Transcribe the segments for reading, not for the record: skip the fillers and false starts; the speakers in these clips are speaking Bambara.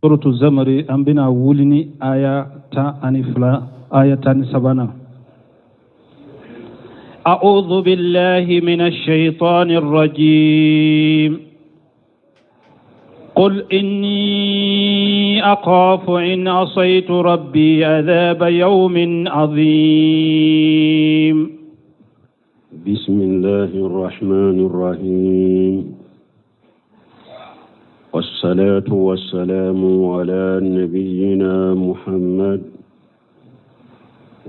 Suratu Zamari, an bɛna wuli ni aya 12, aya 13nan. أعوذ بالله من الشيطان الرجيم. قل إني أخاف إن عصيت ربي عذاب يوم عظيم. بسم الله الرحمن الرحيم، والصلاة والسلام على نبينا محمد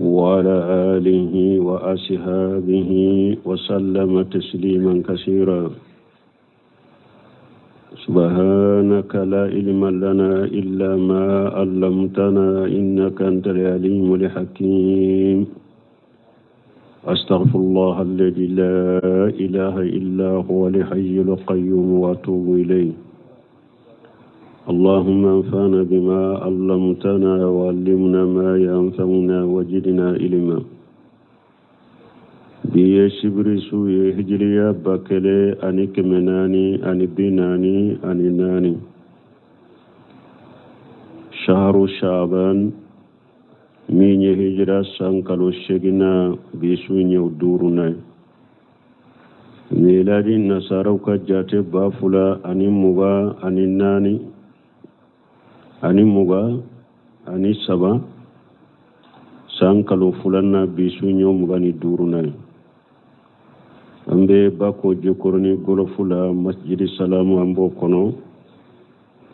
وعلى آله وأصحابه وسلم تسليما كثيرا. سبحانك لا علم لنا إلا ما علمتنا إنك أنت العليم الحكيم. أستغفر الله الذي لا إله إلا هو الحي القيوم وأتوب إليه. اللهم انفعنا بما علمتنا وعلمنا ما ينفعنا وزدنا علما. Bi ye sibiri su ye, hijiriya 1444, shahru shaban, min ye hijira san kalo seginna, bi su ye o duurunan ye. Miladi nasaraw ka jate 2024 ani 23, san kalo filanan, bi su ye o 25nan ye. An bɛ Bako Jikɔrɔni gɔlɔfu la, Masjidi Salamu, an b'o kɔnɔ.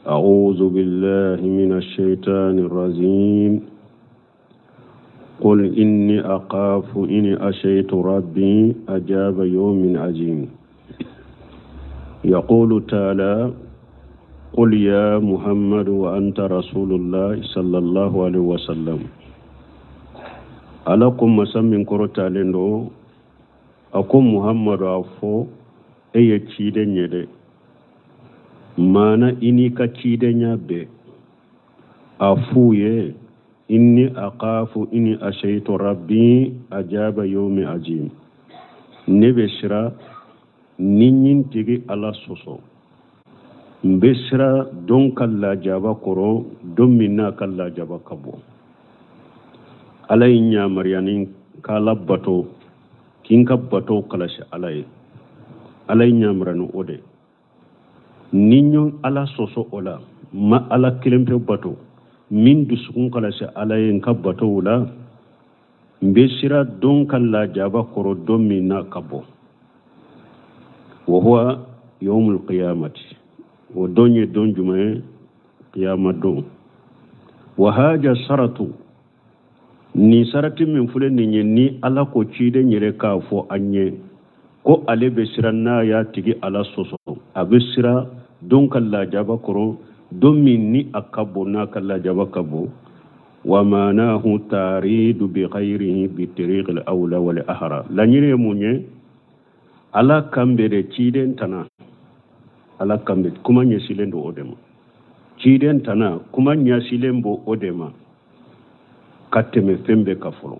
أعوذ بالله من الشيطان الرجيم. قل إني أخاف إن عصيت ربي عذاب يوم عظيم. يقول تعالى: قل يا محمد وأنت رسول الله صلى الله عليه وسلم. Ala ko, masa min kɔrɔtalen don, a ko Muhammadu, a fɔ e ye ciden ye dɛ, maana i n'i ka cidenya bɛɛ, a f'u ye: inni akafu ini asaitu rabbi ajaba yomi azim, ne bɛ sira ni n tigi Ala sɔsɔ, n bɛ sira don ka lajaba kɔrɔ, don min n'a ka lajaba ka bon. Ala ye yamaruya ni k'Ala bato, k'i ka bato kalasi Ala ye. Ala ye yamaruya ni o de ni n ye Ala sɔsɔ, o la ma Ala kelen pe bato min dusukun kalasi Ala ye n ka batow la, n bɛ sira don ka lajaba kɔrɔ, don min n'a ka bon. Wa huwa yawmul qiyamati, o don ye don jumɛn ye? Qiyama don. Wa haja saratu, nin sarati min filɛ nin ye, ni Ala ko ciden yɛrɛ k'a fɔ an ye ko ale bɛ siran n'a y'a tigi Ala sɔsɔ, a bɛ sira don ka lajaba kɔrɔ, don min ni a ka bon, n'a ka lajaba ka bon. Wa manahu taridu bi ghayrihi bi tariq al awla wal ahra. Laɲini ye mun ye? Ala kan bɛ de ciden tana, Ala kan bɛ kuma ɲɛsilen don o de ma. Ciden tana, kuma ɲɛsilen b'o o de ma ka tɛmɛ fɛn bɛɛ ka fɔlɔ.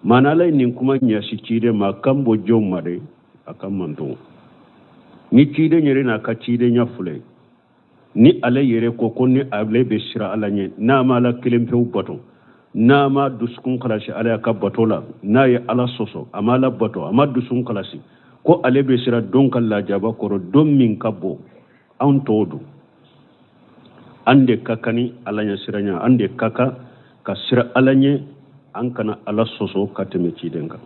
Maana Ala ye nin kuma ɲɛsi ciden ma, a kan bɔ jɔnw ma de? A ka manton. Ni ciden yɛrɛ n'a ka cidenya filɛ, ni ale yɛrɛ ko ko ni ale bɛ sira Ala ɲɛ n'a ma Ala kelen pewu bato, n'a ma dusukun kalasi Ala ka bato la, n'a ye Ala sɔsɔ, a ma Ala bato, a ma dusukun kalasi, ko ale bɛ sira don ka lajaba kɔrɔ, don min ka bon, anw t'o dɔn. An de ka kan ni Ala ɲɛ siranya, an de ka kan ka sira Ala ɲɛ, an kana Ala sɔsɔ ka tɛmɛ ciden kan.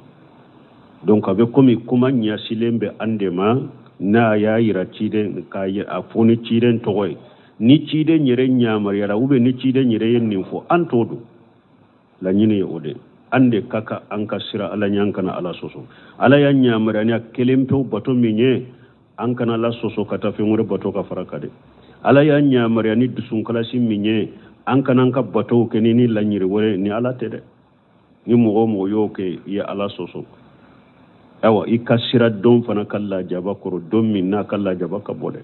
Donc a bɛ komi kuma ɲɛsilen bɛ an de ma, n'a y'a yira ciden k'a a fɔ ni ciden tɔgɔ ye, ni ciden yɛrɛ ɲamaruyara ou bien ni ciden yɛrɛ ye nin fɔ, an t'o dɔn. Laɲini ye o de, an de ka kan an ka sira Ala ɲɛ, an kana Ala sɔsɔ. Ala y'a ɲamaruya ni a kelen pewu bato min ye, an kana Ala sɔsɔ ka taa fɛn wɛrɛ bato ka fara kan dɛ. Ala y'a ɲamaruya ni dusunkalasi min ye, an kana an ka batow kɛ ni laɲini wɛrɛ ni Ala tɛ dɛ. Ni mɔgɔ o mɔgɔ y'o kɛ, i ye Ala sɔsɔ. Ayiwa, i ka sira don fana ka lajaba kɔrɔ, don min n'a ka lajaba ka bon dɛ.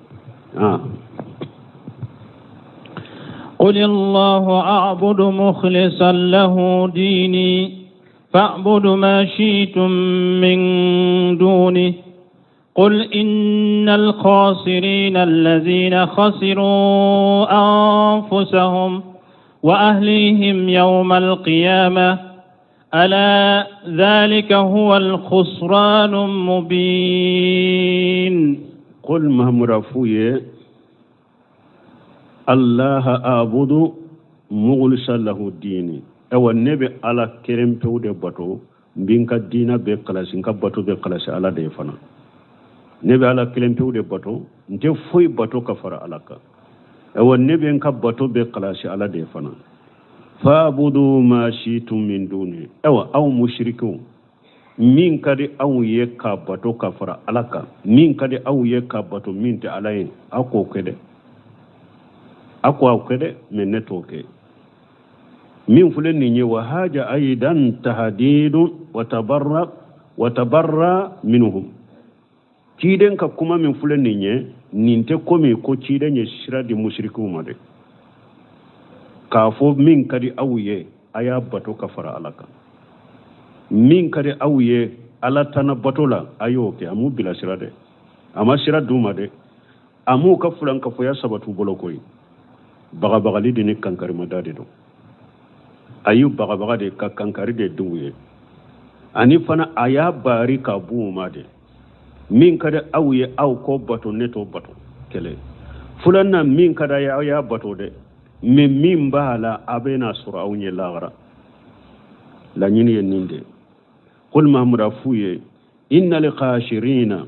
Ah. قل الله أعبد مخلصا له ديني فاعبدوا ما شئتم من دونه. قل إن الخاسرين الذين خسروا أنفسهم وأهليهم يوم القيامة ألا ذلك هو الخسران المبين. قل محمد فوي الله أعبد مخلصا له ديني. Awa ne bɛ Ala kelen pewu de bato, n bɛ n ka diina bɛɛ kalasi, n ka bato bɛɛ kalasi Ala de ye fana. Ne bɛ Ala kelen pewu de bato, n tɛ foyi bato ka fara Ala kan. Awa ne bɛ n ka bato bɛɛ kalasi Ala de ye fana. Fa'budu ma shi'tum min duni. Awa aw mushrikiw, min ka di aw ye ka bato ka fara Ala kan, min ka di aw ye ka bato min tɛ Ala ye, aw k'o kɛ dɛ, aw k'o kɛ dɛ, mais ne t'o kɛ. Min filɛ nin ye, wa haja aidan tahdidu wa tabarra wa tabarra minhum. Ciden ka kuma min filɛ nin ye, nin tɛ komi ko ciden ye sira di musirikiw ma dɛ, k'a fɔ min ka di aw ye a y'a bato ka fara Ala kan, min ka di aw ye Ala tana bato la a y'o kɛ. A m'u bilasira dɛ, a ma sira d'u ma dɛ, a m'u ka fulankafoya sabati u bolo koyi. Bagabagali de ni kankarimada de don. A y'u bagabaga de ka kankari de d'u ye, ani fana a y'a baari ka b'u ma de. Min ka di aw ye aw k'o bato, ne t'o bato. Kelen filanan, min ka di aw ye aw y'a bato dɛ, mais min b'a la a bɛna sɔrɔ aw ɲɛ lahara. Laɲini ye nin de. Qul Mahamudu f'u ye, innal khashirina,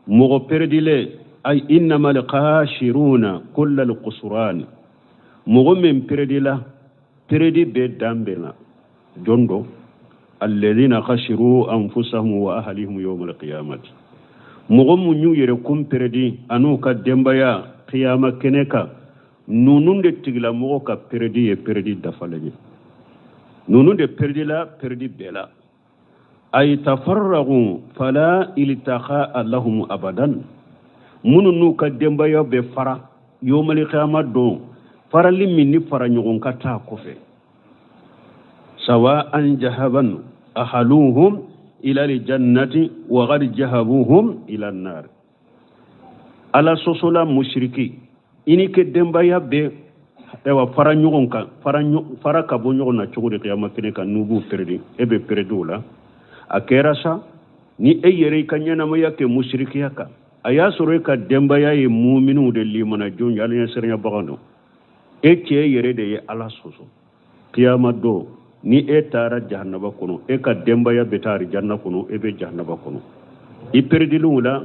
mɔgɔ pɛrɛdilen, ay innamal khashiruna kullal khusran, mɔgɔ min pɛrɛdila, pɛrɛdi bɛɛ dan bɛɛ la. Jɔn don? Alladhina khashiru anfusahum wa ahlihim yawmal qiyamati. Mɔgɔ mun y'u yɛrɛ kun pɛrɛdi an'u ka denbaya kiyama kɛnɛ kan, ninnu de tigilamɔgɔ ka pɛrɛdi ye pɛrɛdi dafalen ye. Ninnu de pɛrɛdila pɛrɛdi bɛɛ la. Ay tafarragu fala iltaqa lahum abadan. Minnu n'u ka denbaya bɛ fara yawmal qiyama don, farali min ni fara ɲɔgɔn ka taa kɔfɛ. Sawa an jahaban ahaluhum ila aljannati wa qad jahabuhum ila an-nar. Ala sɔsɔla mushriki, i n'i ka denbaya bɛ ayiwa fara ɲɔgɔn kan, fara ka bɔ ɲɔgɔn na cogo di kiyama kɛnɛ kan, n'u b'u pɛrɛdi, e bɛ pɛrɛdi o la. A kɛra sa ni e yɛrɛ i ka ɲɛnamaya kɛ musirikiya kan, a y'a sɔrɔ e ka denbaya ye muminiw de, limana jɔn ye, Ala ɲɛsiranyabaga don, e cɛ yɛrɛ de ye Ala sɔsɔ. Kiyama don ni e taara jahanaba kɔnɔ, e ka denbaya bɛ taa arijanna kɔnɔ, e bɛ jahanaba kɔnɔ. I pɛrɛdiliw la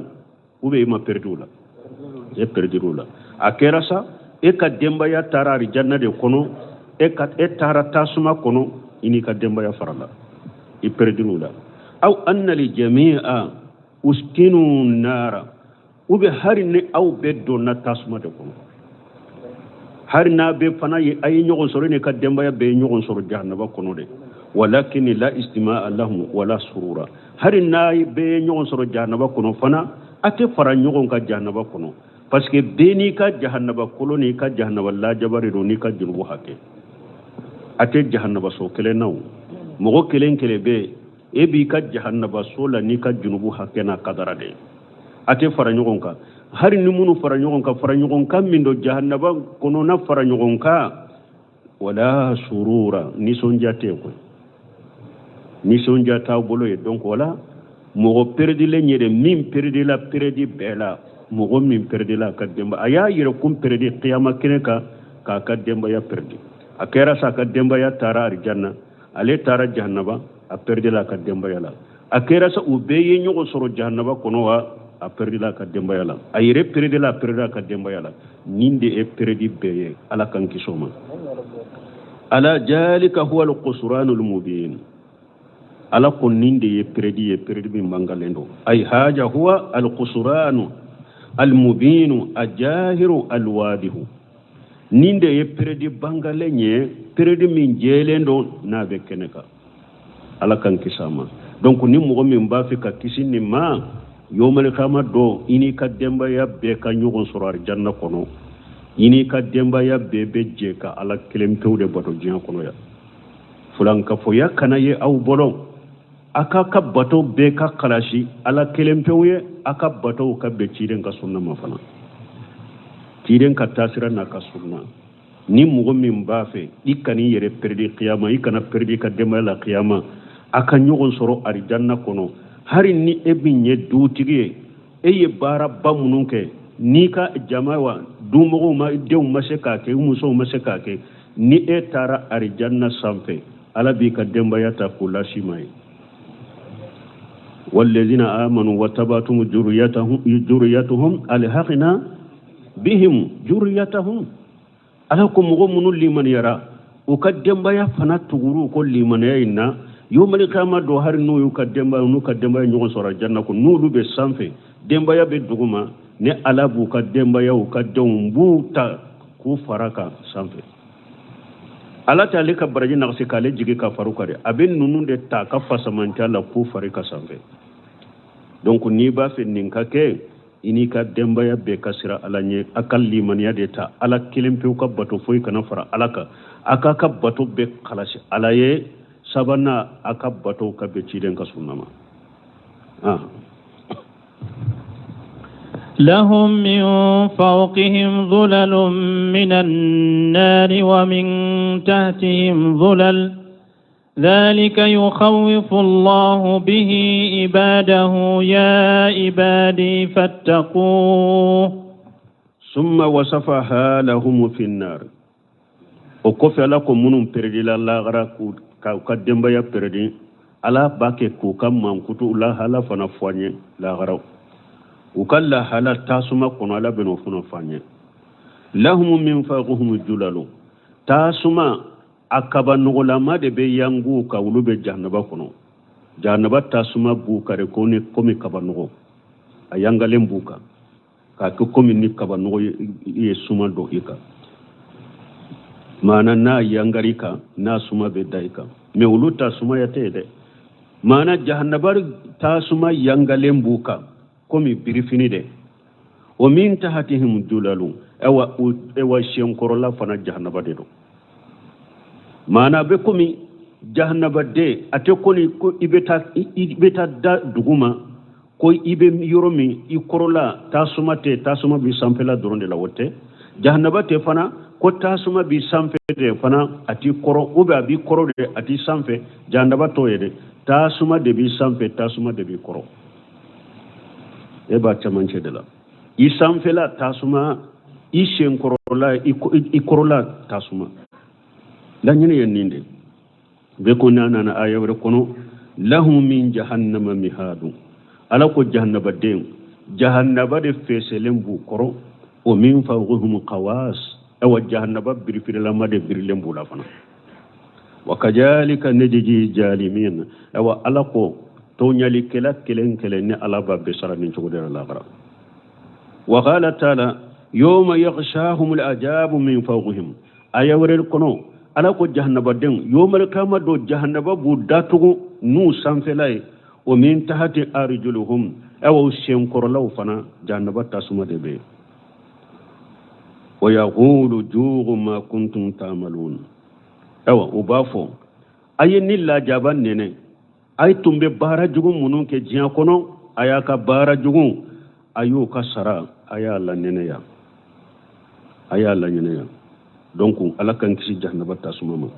ou bien i ma pɛrɛdiw la? E pɛrɛdiliw la. A kɛra sa e ka denbaya taara arijanna de kɔnɔ, e taara tasuma kɔnɔ, i n'i ka denbaya farala, i pɛrɛdiliw la. Aw anna li jami'a uskinu nara, ou bien hari ni aw bɛɛ donna tasuma de kɔnɔ, hari n'a bɛ fana ye a ye ɲɔgɔn sɔrɔ, n'i ka denbaya bɛɛ ye ɲɔgɔn sɔrɔ jahanaba kɔnɔ de. Walakin la istima'a lahum wala surura, hari n'a bɛɛ ye ɲɔgɔn sɔrɔ jahanaba kɔnɔ fana, a tɛ fara ɲɔgɔn kan jahanaba kɔnɔ, parce que bɛɛ n'i ka jahanaba kolon n'i ka jahanaba lajaba de don, n'i ka jurumu hakɛ. A tɛ jahanaba so kelen na o, mɔgɔ kelen kelen bɛ yen, e b'i ka jahanaba so la n'i ka jurumu hakɛ n'a kadara de ye. A tɛ fara ɲɔgɔn kan. Hari ni minnu fara ɲɔgɔn kan, fara ɲɔgɔn kan min don jahanaba kɔnɔna fara ɲɔgɔn kan, wala surura, nisɔndiya tɛ yen koyi, nisɔndiya t'aw bolo ye. Donc wala mɔgɔ pɛrɛdilen yɛrɛ min pɛrɛdila pɛrɛdi bɛɛ la, mɔgɔ min pɛrɛdila a ka denbaya, a y'a yɛrɛ kun pɛrɛdi kiyama kɛnɛ kan k'a ka denbaya pɛrɛdi. A kɛra sa a ka denbaya taara arijanna, ale taara jahanaba, a pɛrɛdila a ka denbaya la. A kɛra sa u bɛɛ ye ɲɔgɔn sɔrɔ jahanaba kɔnɔ wa, a pɛrɛdila a ka denbaya la, a yɛrɛ pɛrɛdila, a pɛrɛdila a ka denbaya la. Nin de ye pɛrɛdi bɛɛ ye, Ala k'an kisi o ma. Ala jalika huwa al-khusranul mubin. Ala ko nin de ye pɛrɛdi ye, pɛrɛdi min bangalen don. Ay haja huwa al-khusranu al-mubinu ajahiru alwadihu. Nin de ye pɛrɛdi bangalen ye, pɛrɛdi min jɛlen don n'a bɛ kɛnɛ kan. Ala k'an kisi a ma. Donc ni mɔgɔ min b'a fɛ ka kisi nin ma, yawmal qiyamah don, i n'i ka denbaya bɛɛ ka ɲɔgɔn sɔrɔ arijanna kɔnɔ, i n'i ka denbaya bɛɛ bɛ jɛ ka Ala kelen pewu de bato diɲɛ kɔnɔ yan. Fulankafoya kana ye aw bolo. A k'a ka bato bɛɛ ka kalasi Ala kelen pewu ye, a ka batow ka bɛn ciden ka sunna ma fana, ciden ka taasira n'a ka sunna. Ni mɔgɔ min b'a fɛ i kan'i yɛrɛ peredi kiyama, i kana peredi ka denbaya la kiyama, a ka ɲɔgɔn sɔrɔ arijanna kɔnɔ, hari ni e min ye dutigi ye, e ye baaraba minnu kɛ n'i ka jama wa dumɔgɔw ma, denw ma se k'a kɛ, musow ma se k'a kɛ, ni e taara arijanna sanfɛ, Ala b'i ka denbaya ta k'o las'i ma ye. Walladina amanu watabatum juriyatuhum alhaqna bihim juriyatahum. Ala ko mɔgɔ minnu limaniyara, u ka denbaya fana tuguru ko limaniya in na, yomali kiyama don, hari n'u y'u ka denbaya n'u ka denbaya ɲɔgɔn sɔrɔ janna ko n'olu bɛ sanfɛ, denbaya bɛ duguma, ni Ala b'u ka denbaya, u ka denw b'u ta k'u fara kan sanfɛ. Ala tɛ ale ka baraji nagasi k'ale jigi ka faru kan dɛ, a bɛ ninnu de ta ka fasamanca la k'u fari ka sanfɛ. Donc n'i b'a fɛ nin ka kɛ, i n'i ka denbaya bɛɛ ka siran Ala ɲɛ, a ka limaniya de ta, Ala kelen pewu ka bato, foyi kana fara Ala kan, a k'a ka bato bɛɛ kalasi Ala ye. Sabanan, a ka batow ka bɛn ciden ka sunna ma. لهم من فوقهم ظلل من النار ومن تحتهم ظلل ذلك يخوف الله به عباده يا عبادي فاتقوه. ثم وصف حالهم في النار. O kɔfɛ, Ala ko minnu peredila lahara, k'u ka denbaya peredi, Ala b'a kɛ k'u ka mankutu lahala fana fɔ an ye lahara, u ka lahala tasuma kɔnɔ, Ala bɛn'o fana fɔ an ye. Lahum min fawqihim julalu, tasuma a kaba nɔgɔlama de bɛ yangu ka olu bɛ jahanaba kɔnɔ. Jahanaba tasuma b'u kan de ko ni komi kaba nɔgɔ, a yangalen b'u kan k'a kɛ komi ni kaba nɔgɔ ye suma don i kan, maana n'a yangari kan, n'a suma bɛ da i kan. Mɛ olu ta sumaya tɛ yen dɛ, maana jahanaba tasuma yangalen b'u kan komi birifini dɛ. O min tahatihim julalu, awa ewa senkɔrɔla fana jahanaba de don. Maana a bɛ komi jahanaba de, a tɛ koni ko i bɛ taa da dugu ma ko i bɛ yɔrɔ min, i kɔrɔla tasuma tɛ, tasuma b'i sanfɛla dɔrɔn de la, o tɛ. Jahanaba tɛ fana ko tasuma b'i sanfɛ de fana, a t'i kɔrɔ, ou bien a b'i kɔrɔ de, a t'i sanfɛ. Jahanaba t'o ye dɛ, tasuma de b'i sanfɛ, tasuma de b'i kɔrɔ, e b'a cɛmancɛ de la. I sanfɛla tasuma, i senkɔrɔla, i kɔrɔla tasuma. Laɲini ye nin de bɛ ko n'a nana aya wɛrɛ kɔnɔ, lahum min jahannama mihadu. Ala ko jahannabaden, jahannaba de fɛsɛlen b'u kɔrɔ. O min fawqihim qawas, awa jahannaba birifirelama de birilen b'u la fana. Wa kajalika najzi jalimin, awa Ala ko tɔɲalikɛla kelen kelen ni Ala b'a bɛɛ sara nin cogo de la lahara. Wa qala taala yawma yaghshahum al'ajabu min fawqihim. Aya wɛrɛ kɔnɔ, Ala ko jahannabadenw, yomal kama do, jahannaba b'u datugu n'u sanfɛla ye. O min tahati arjuluhum, awa u senkɔrɔlaw fana jahannaba tasuma de bɛ yen. Wa yaqulu jugu ma kuntum ta'malun, awa u b'a fɔ a ye ni lajaba nɛnɛ, a ye tun bɛ baara jugu minnu kɛ diɲɛ kɔnɔ, a y'a ka baara jugu, a y'o ka sara, a y'a lanɛnɛya, a y'a laɲɛnɛya. Donc Ala k'an kisi jahanaba tasuma ma.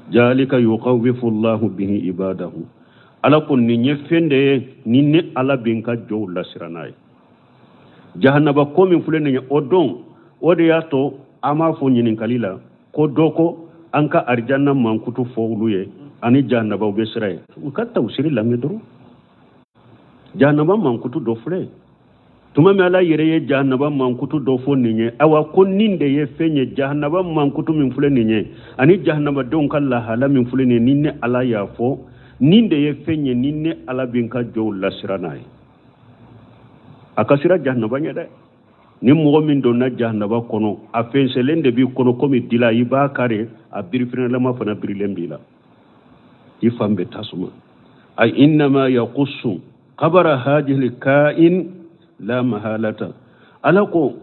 Jalika yukhawwifu Allahu bihi ibadahu. Ala ko nin ye fɛn de ye ni ne Ala bɛ n ka jɔnw lasiran n'a ye, jahanaba ko min filɛ nin ye. O don o de y'a to an b'a fɔ ɲininkali la ko dɔ ko an ka arijanna mankutu fɔ olu ye ani jahanabaw bɛ sira ye. U ka tawusiri lamɛn dɔrɔn, jahanaba mankutu dɔ filɛ. Tuma min Ala yɛrɛ ye jahanaba mankutu dɔ fɔ nin ye, awa ko nin de ye fɛn ye, jahanaba mankutu min filɛ nin ye ani jahanabadenw ka lahala min filɛ nin ye, ni ne Ala y'a fɔ, nin de ye fɛn ye ni ne Ala bɛ n ka jɔnw lasiran n'a ye. A ka sira jahanaba ɲɛ dɛ. Ni mɔgɔ min donna jahanaba kɔnɔ, a fɛnsɛlen de b'i kɔnɔ komi dila, i b'a kari, a birifirinalama fana birilen b'i la, i fan bɛ tasuma. Ay innama yaqussu khabara hadhihi kain la mahalata. Ala ko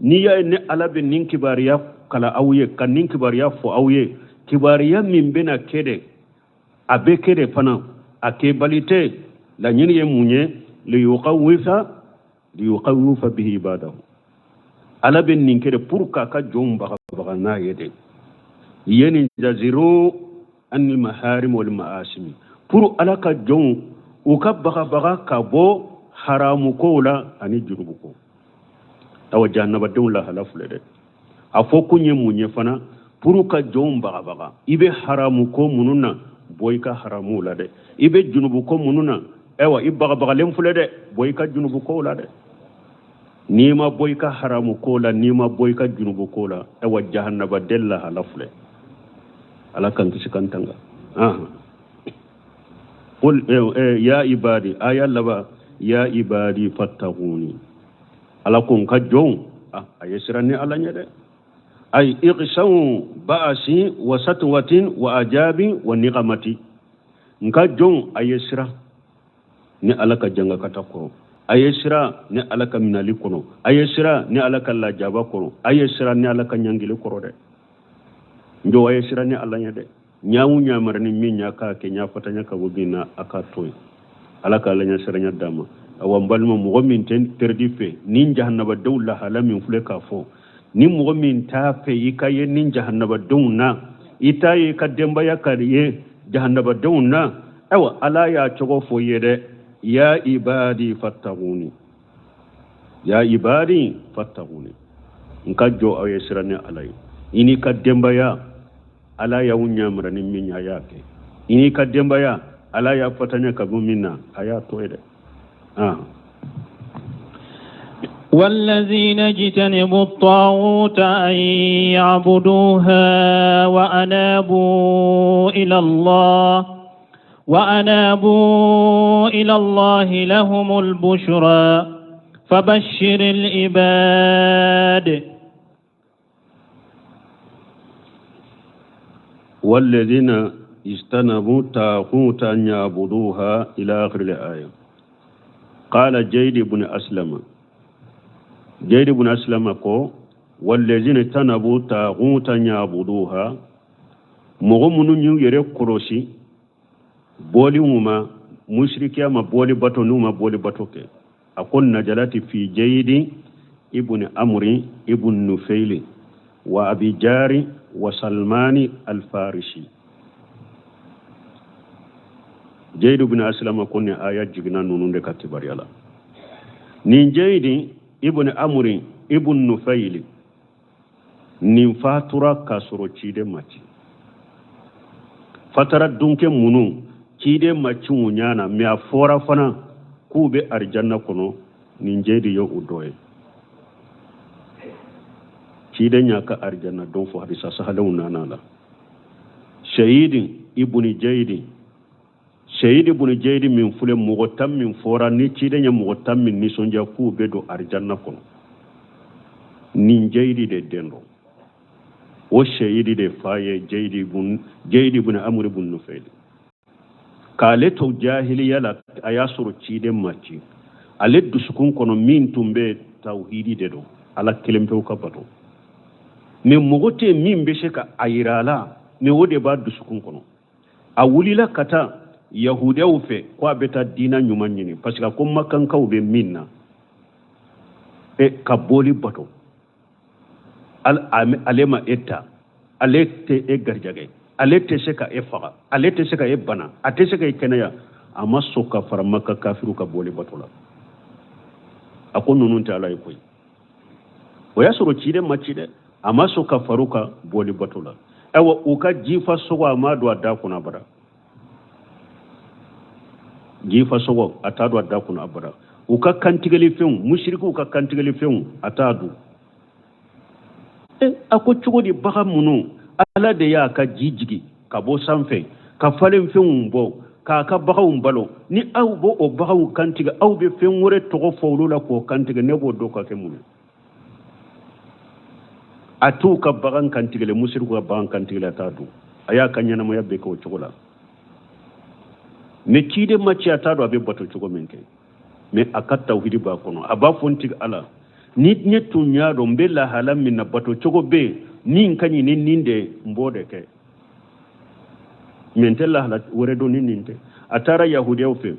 n'i y'a ye ne Ala bɛ nin kibaruya kala aw ye, ka nin kibaruya fɔ aw ye, kibaruya min bɛna kɛ dɛ, a bɛ kɛ de fana. A kɛbali tɛ, laɲini ye mun ye? Liyukhawifa bihi ibadahu. Ala bɛ nin kɛ de pour k'a ka jɔnw bagabaga n'a ye de. Yanzajiru anil maharim wal maasimi, pour Ala ka jɔnw u ka bagabaga ka bɔ haramu kow la ani jurubu ko. Awa, jahannabadenw lahala filɛ dɛ. A fɔ kun ye mun ye fana? Pour ka jɔnw bagabaga. I bɛ haramu ko minnu na, bɔ i ka haramuw la dɛ. I bɛ junubu ko minnu na, ayiwa, i bagabagalen filɛ dɛ, bɔ i ka junubu kow la dɛ. N'i ma bɔ i ka haramu ko la, n'i ma bɔ i ka junubu ko la, ayiwa, jahannabaden lahala filɛ. Ala k'an kisi k'an tanga. Qul ya ibadi, aya laban, ya ibadi fattaquni. Ala ko n ka jɔnw, a ye siran ni Ala ɲɛ dɛ. Ay ighshaw ba'asi wa satwatin wa ajabi wa niqamati. N ka jɔnw, a ye siran ni Ala ka jangakata kɔrɔ, a ye siran ni Ala ka minali kɔnɔ, a ye siran ni Ala ka lajaba kɔnɔ, a ye siran ni Ala ka ɲangili kɔrɔ dɛ. N jɔ, a ye siran ni Ala ɲɛ dɛ. Ɲaamu ɲamara ni min ɲa k'a kɛ, ɲa fatanya ka bɔ min na, a k'a to yen. Ala ka Ala ɲɛ siranya d'a ma. Awa, n balima, mɔgɔ min tɛ perdi fɛ ni jahannabadenw lahala min filɛ k'a fɔ, ni mɔgɔ min t'a fɛ i ka ye ni jahannabadenw na, i t'a ye i ka denbaya ka ye jahannabadenw na, ayiwa, Ala y'a cogo fɔ i ye dɛ. Ya ibadi fattaquni, ya ibadi fattaquni. N ka jɔ, aw ye siran ni Ala ye. I n'i ka denbaya, Ala y'aw ɲamara ni min ye, a y'a kɛ. I n'i ka denbaya, Ala y'a fatanya ka bɔ min na, a y'a to ye dɛ. والذين اجتنبوا الطاغوت أن يعبدوها وأنابوا إلى الله لهم البشرى فبشر العباد. والذين اجتنبوا الطاغوت أن يعبدوها إلى آخر الآية. قال زيد بن أسلم، زيد بن أسلم ko والذين اجتنبوا الطاغوت أن يعبدوها, mɔgɔ minnu y'u yɛrɛ kɔlɔsi bɔliw ma, musirikiya ma, bɔli bato, n'u ma bɔli bato kɛ, a ko نزلت في زيد ابن عمرو ابن نفيل وأبي ذر وسلمان الفارسي. Jaidu bin Aslama ko ni aya jiginna ninnu de ka kibaruya la. Nin Jayidi ibn Amuri ibn Nufayili nin fatura k'a sɔrɔ ciden ma ci. Fatara dunkɛ minnu ciden ma ci u ɲana, mɛ a fɔra fana k'u bɛ arijanna kɔnɔ, nin Jayidi ye o dɔ ye. Ciden y'a ka arijanna don fɔ, hadisa sahalenw nana la. Seyidi ibn Jayidi, Seyidi ibn Jayidi min filɛ, mɔgɔ 10 min fɔra ni ciden ye mɔgɔ 10 min nisɔndiya k'u bɛ don arijanna kɔnɔ, nin Jayidi de den don. O Seyidi de fa ye Jayidi bun Amuri bun Nufayli. K'ale to jahiliya la, a y'a sɔrɔ ciden ma ci. Ale dusukun kɔnɔ min tun bɛ, tawhidi de don, Ala kelen pewu ka bato. Mɛ mɔgɔ tɛ min bɛ se ka a yira a la, mɛ o de b'a dusukun kɔnɔ. A wulila ka taa yahudiyaw fɛ ko a bɛ taa diina ɲuman ɲini, parce que a ko makankaw bɛ min na e ka bɔli bato, ale ma e ta, ale tɛ e garijɛgɛ, ale tɛ se ka e faga, ale tɛ se ka e bana, a tɛ se ka e kɛnɛya. A ma sɔn ka fara Maka kafiriw ka bɔli bato la. A ko ninnu tɛ Ala ye koyi. O y'a sɔrɔ ciden ma ci dɛ. A ma sɔn ka far'u ka bɔli bato la. Ayiwa, u ka jifa sogo, a ma don a da kɔnɔ abada. Jifa sogo, a t'a don a da kɔnɔ abada. U ka kantigɛli fɛnw, musirikiw ka kantigɛli fɛnw, a t'a dun. A ko cogo di, bagan minnu Ala de y'a ka ji jigi ka bɔ sanfɛ ka falen fɛnw bɔ k'a ka baganw balo, ni aw b'o o baganw kantigɛ, aw bɛ fɛn wɛrɛ tɔgɔ fɔ olu la k'o kantigɛ, ne b'o dɔn ka kɛ mun ye? A t'u ka bagan kantigɛlɛ, musiriku ka bagan kantigɛlɛ, a t'a dun. A y'a ka ɲɛnamaya bɛɛ kɛ o cogo la. Mɛ ciden ma ci, a t'a dɔn a bɛ bato cogo min kɛ, mɛ a ka tawhidi b'a kɔnɔ. A b'a fɔ n tigi Ala, ni ne tun y'a dɔn n bɛ lahala min na, bato cogo bɛ yen min ka ɲi ni nin de ye, n b'o de kɛ, mɛ n tɛ lahala wɛrɛ dɔn ni nin tɛ. A taara yahudiyaw fɛ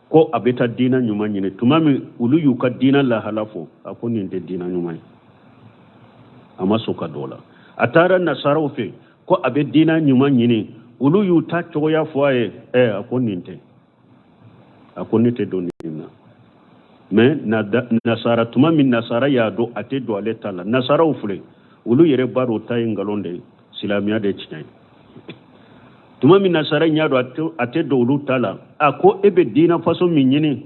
ko a bɛ taa diina ɲuman ɲini. Tuma min olu y'u ka diina lahala fɔ, a ko nin tɛ diina ɲuman ye, a ma sɔn ka don o la. A taara nasaraw fɛ ko a bɛ diina ɲuman ɲini, olu y'u ta cogoya fɔ a ye, a ko nin tɛ, a ko ne tɛ don nin na. Mais nasara, tuma min nasara y'a dɔn a tɛ don ale ta la, nasaraw filɛ, olu yɛrɛ b'a dɔn o ta ye nkalon de ye, silamɛya de ye tiɲɛ ye. Tuma min nasara y'a dɔn a tɛ don olu ta la, a ko e bɛ diina façon min ɲini,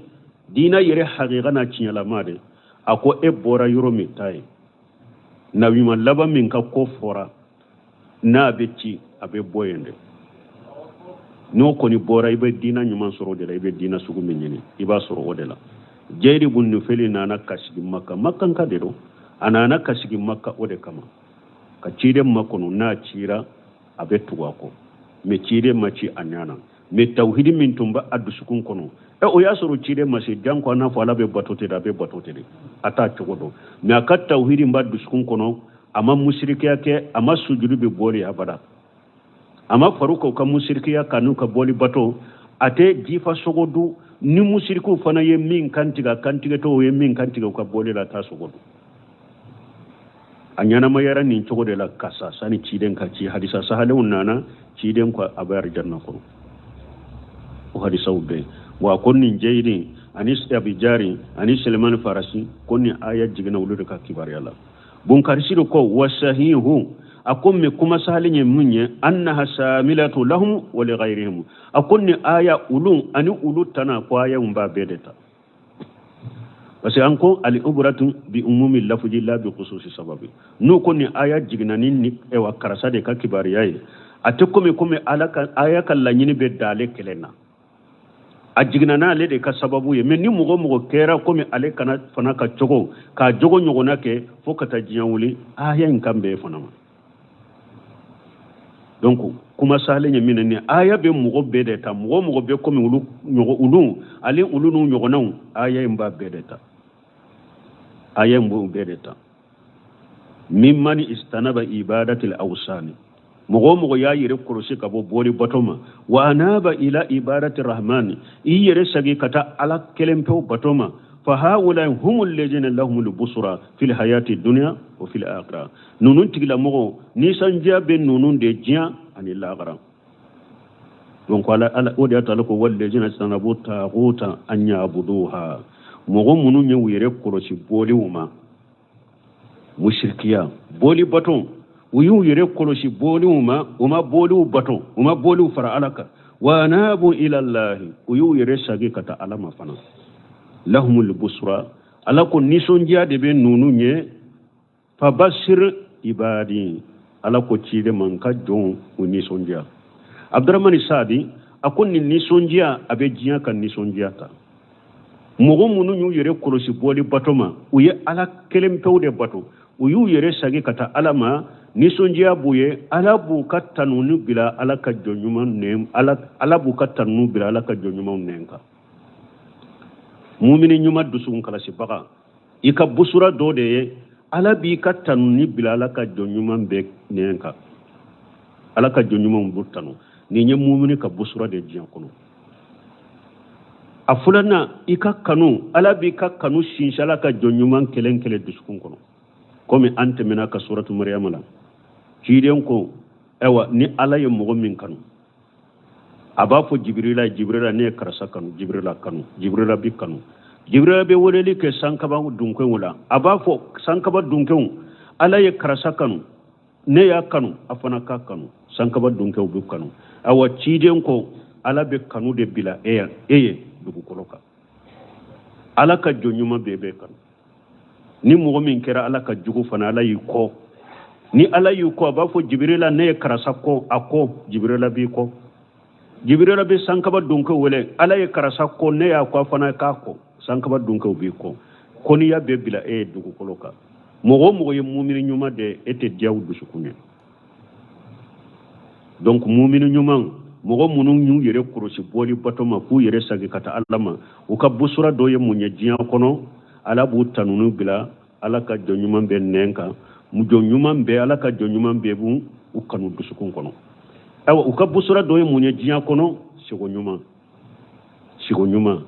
diina yɛrɛ hakika n'a tiɲɛlama de, a ko e bɔra yɔrɔ min ta ye, nabiɲuman laban min ka ko fɔra n'a bɛ ci, a bɛ bɔ yen de. N'o kɔni bɔra, i bɛ diina ɲuman sɔrɔ o de la. I bɛ diina sugu min ɲini, i b'a sɔrɔ o de la. Jɛyiri bun Nufeli nana ka sigi Maka, Makanka de don, a nana ka sigi Maka o de kama, ka ciden makɔnɔ. N'a cira, a bɛ tugu a kɔ. Mais ciden ma ci a ɲɛ na, mais tawhidi min tun bɛ a dusukun kɔnɔ, o y'a sɔrɔ ciden ma se. Janko a n'a fɔ Ala bɛ bato ten, a bɛ bato ten de, a t'a cogo dɔn. Mais a ka tawhidi b'a dusukun kɔnɔ, a ma musirikiya kɛ, a ma sujudi bɛ bɔli abada, a ma faru k'u ka musirikiya ka n'u ka bɔli bato, a tɛ jifa sogo dun. Ni musirikiw fana ye min kantigɛ, a kantigɛtɔ ye min kantigɛ u ka bɔli la, a t'a sogo dun. A ɲɛnamayara nin cogo de la ka sa sani ciden ka ci. Hadisa sahalenw nana, ciden ko a bɛ arijanna kɔnɔ, o hadisaw bɛɛ. Wa ko nin Jeyidi ani Abijari ani Selemani Farasi, ko nin aya jiginna olu de ka kibaruya la. Bunkarisi ko wa sahihu, a ko mais kuma sahalen ye mun ye? Annaha samilatu lahum wa li ghayrihim. A ko nin aya, olu ani olu tana, ko aya b'a bɛɛ de ta, parce que an ko al ibratu bi umumi lafzi la bi khususi sababi. N'u ko nin aya jiginna ni ewa karisa de ka kibaruya ye, a tɛ komi Ala ka aya ka laɲini bɛ d'ale kelen na, a jiginna n'ale de ka sababu ye. Mais ni mɔgɔ mɔgɔ kɛra komi ale kana fana ka cogo k'a jogo ɲɔgɔnna kɛ fo ka taa diɲɛ wuli, aya in kan bɛɛ fana ma. Donc kuma sahalen ye min ye, ni aya bɛ mɔgɔ bɛɛ de ta, mɔgɔ mɔgɔ bɛ komi olu ɲɔgɔn, olu ale olu n'u ɲɔgɔnnaw, aya in b'a bɛɛ de ta, aya in b'o bɛɛ de ta. Mimman istanaba ibadatil awsani, mɔgɔ o mɔgɔ y'a yɛrɛ kɔlɔsi ka bɔ bɔli bato ma, wa anaba ila ibadati rahmani, i yɛrɛ sagi ka taa Ala kelen pewu bato ma, fa haula humul ladzina lahumul busra fil hayati dunya wa fil akhirah. Ninnu tigilamɔgɔw, nisɔndiya bɛ ninnu de diɲɛ ani lahara. Donc ala ala o de y'a to Ala ko walladzina istanabu taghuta an yabuduha, mɔgɔ minnu ye u yɛrɛ kɔlɔsi bɔliw ma, mushrikiya bɔli bato, u y'u yɛrɛ kɔlɔsi bɔliw ma, u ma bɔliw bato, u ma bɔliw fara Ala kan, wa anabu ila Allahi, u y'u yɛrɛ sagi ka taa Ala ma fana, lahumul busra, Ala ko nisɔndiya de bɛ ninnu ye. Fabasir ibadi, Ala ko ciden ma, n ka jɔnw u nisɔndiya. Abdurahmani Sadi a ko nin nisɔndiya a bɛ diɲɛ ka nisɔndiya ta. Mɔgɔ minnu y'u yɛrɛ kɔlɔsi bɔli bato ma, u ye Ala kelen pewu de bato, u y'u yɛrɛ sagi ka taa Ala ma, nisɔndiya b'u ye. Ala b'u ka tanuni bila Ala ka jɔn ɲuman nɛn, Ala b'u ka tanuni bila Ala ka jɔn ɲumanw nɛn kan. Mumini ɲuman dusukun kalasibaga, i ka busura dɔ de ye, Ala b'i ka tanuni bila Ala ka jɔn ɲuman bɛɛ nɛn kan, Ala ka jɔn ɲumanw b'u tanu. Nin ye mumini ka busura de diɲɛ kɔnɔ. A filanan, i ka kanu, Ala b'i ka kanu sinsin Ala ka jɔn ɲuman kelen kelen dusukun kɔnɔ, komi an tɛmɛna ka suratu Mariyama la. Ciden ko ayiwa, ni Ala ye mɔgɔ min kanu, a b'a fɔ Jibirila, Jibirila, ne ye karisa kanu, Jibirila kanu, Jibirila bi kanu. Jibirila bɛ weleli kɛ sankaba dunkew la, a b'a fɔ sankaba dunkew, Ala ye karisa kanu, ne y'a kanu, a fana k'a kanu. Sankaba dunkew bɛ kanu. Awa ciden ko Ala bɛ kanu de bila e ye dugukolo kan. Ala ka jɔn ɲuman bɛɛ bɛ kanu. Ni mɔgɔ min kɛra Ala ka jugu fana, Ala y'i kɔ. Ni Ala y'i kɔ, a b'a fɔ Jibirila, ne ye karisa kɔ, a kɔ, Jibirila b'i kɔ. Jibirila bɛ sankaba dunkew wele, Ala ye karisa kɔ, ne y'a kɔ, a fana k'a kɔ. Sankaba dunkew b'i kɔ. Kɔniya bɛ bila e ye dugukolo kan. Mɔgɔ o mɔgɔ ye mumini ɲuman de, e tɛ diya u dusukun ye. Donc mumini ɲuman, mɔgɔ minnu y'u yɛrɛ kɔlɔsi bɔli bato ma, k'u yɛrɛ sagi ka taa Ala ma, u ka busura dɔ ye mun ye diɲɛ kɔnɔ? Ala b'u tanuni bila Ala ka jɔn ɲuman bɛɛ nɛn kan, jɔn ɲuman bɛɛ, Ala ka jɔn ɲuman bɛɛ b'u kanu dusukun kɔnɔ. Ayiwa, u ka busura dɔ ye mun ye diɲɛ kɔnɔ? Sego ɲuman. Sigo ɲuman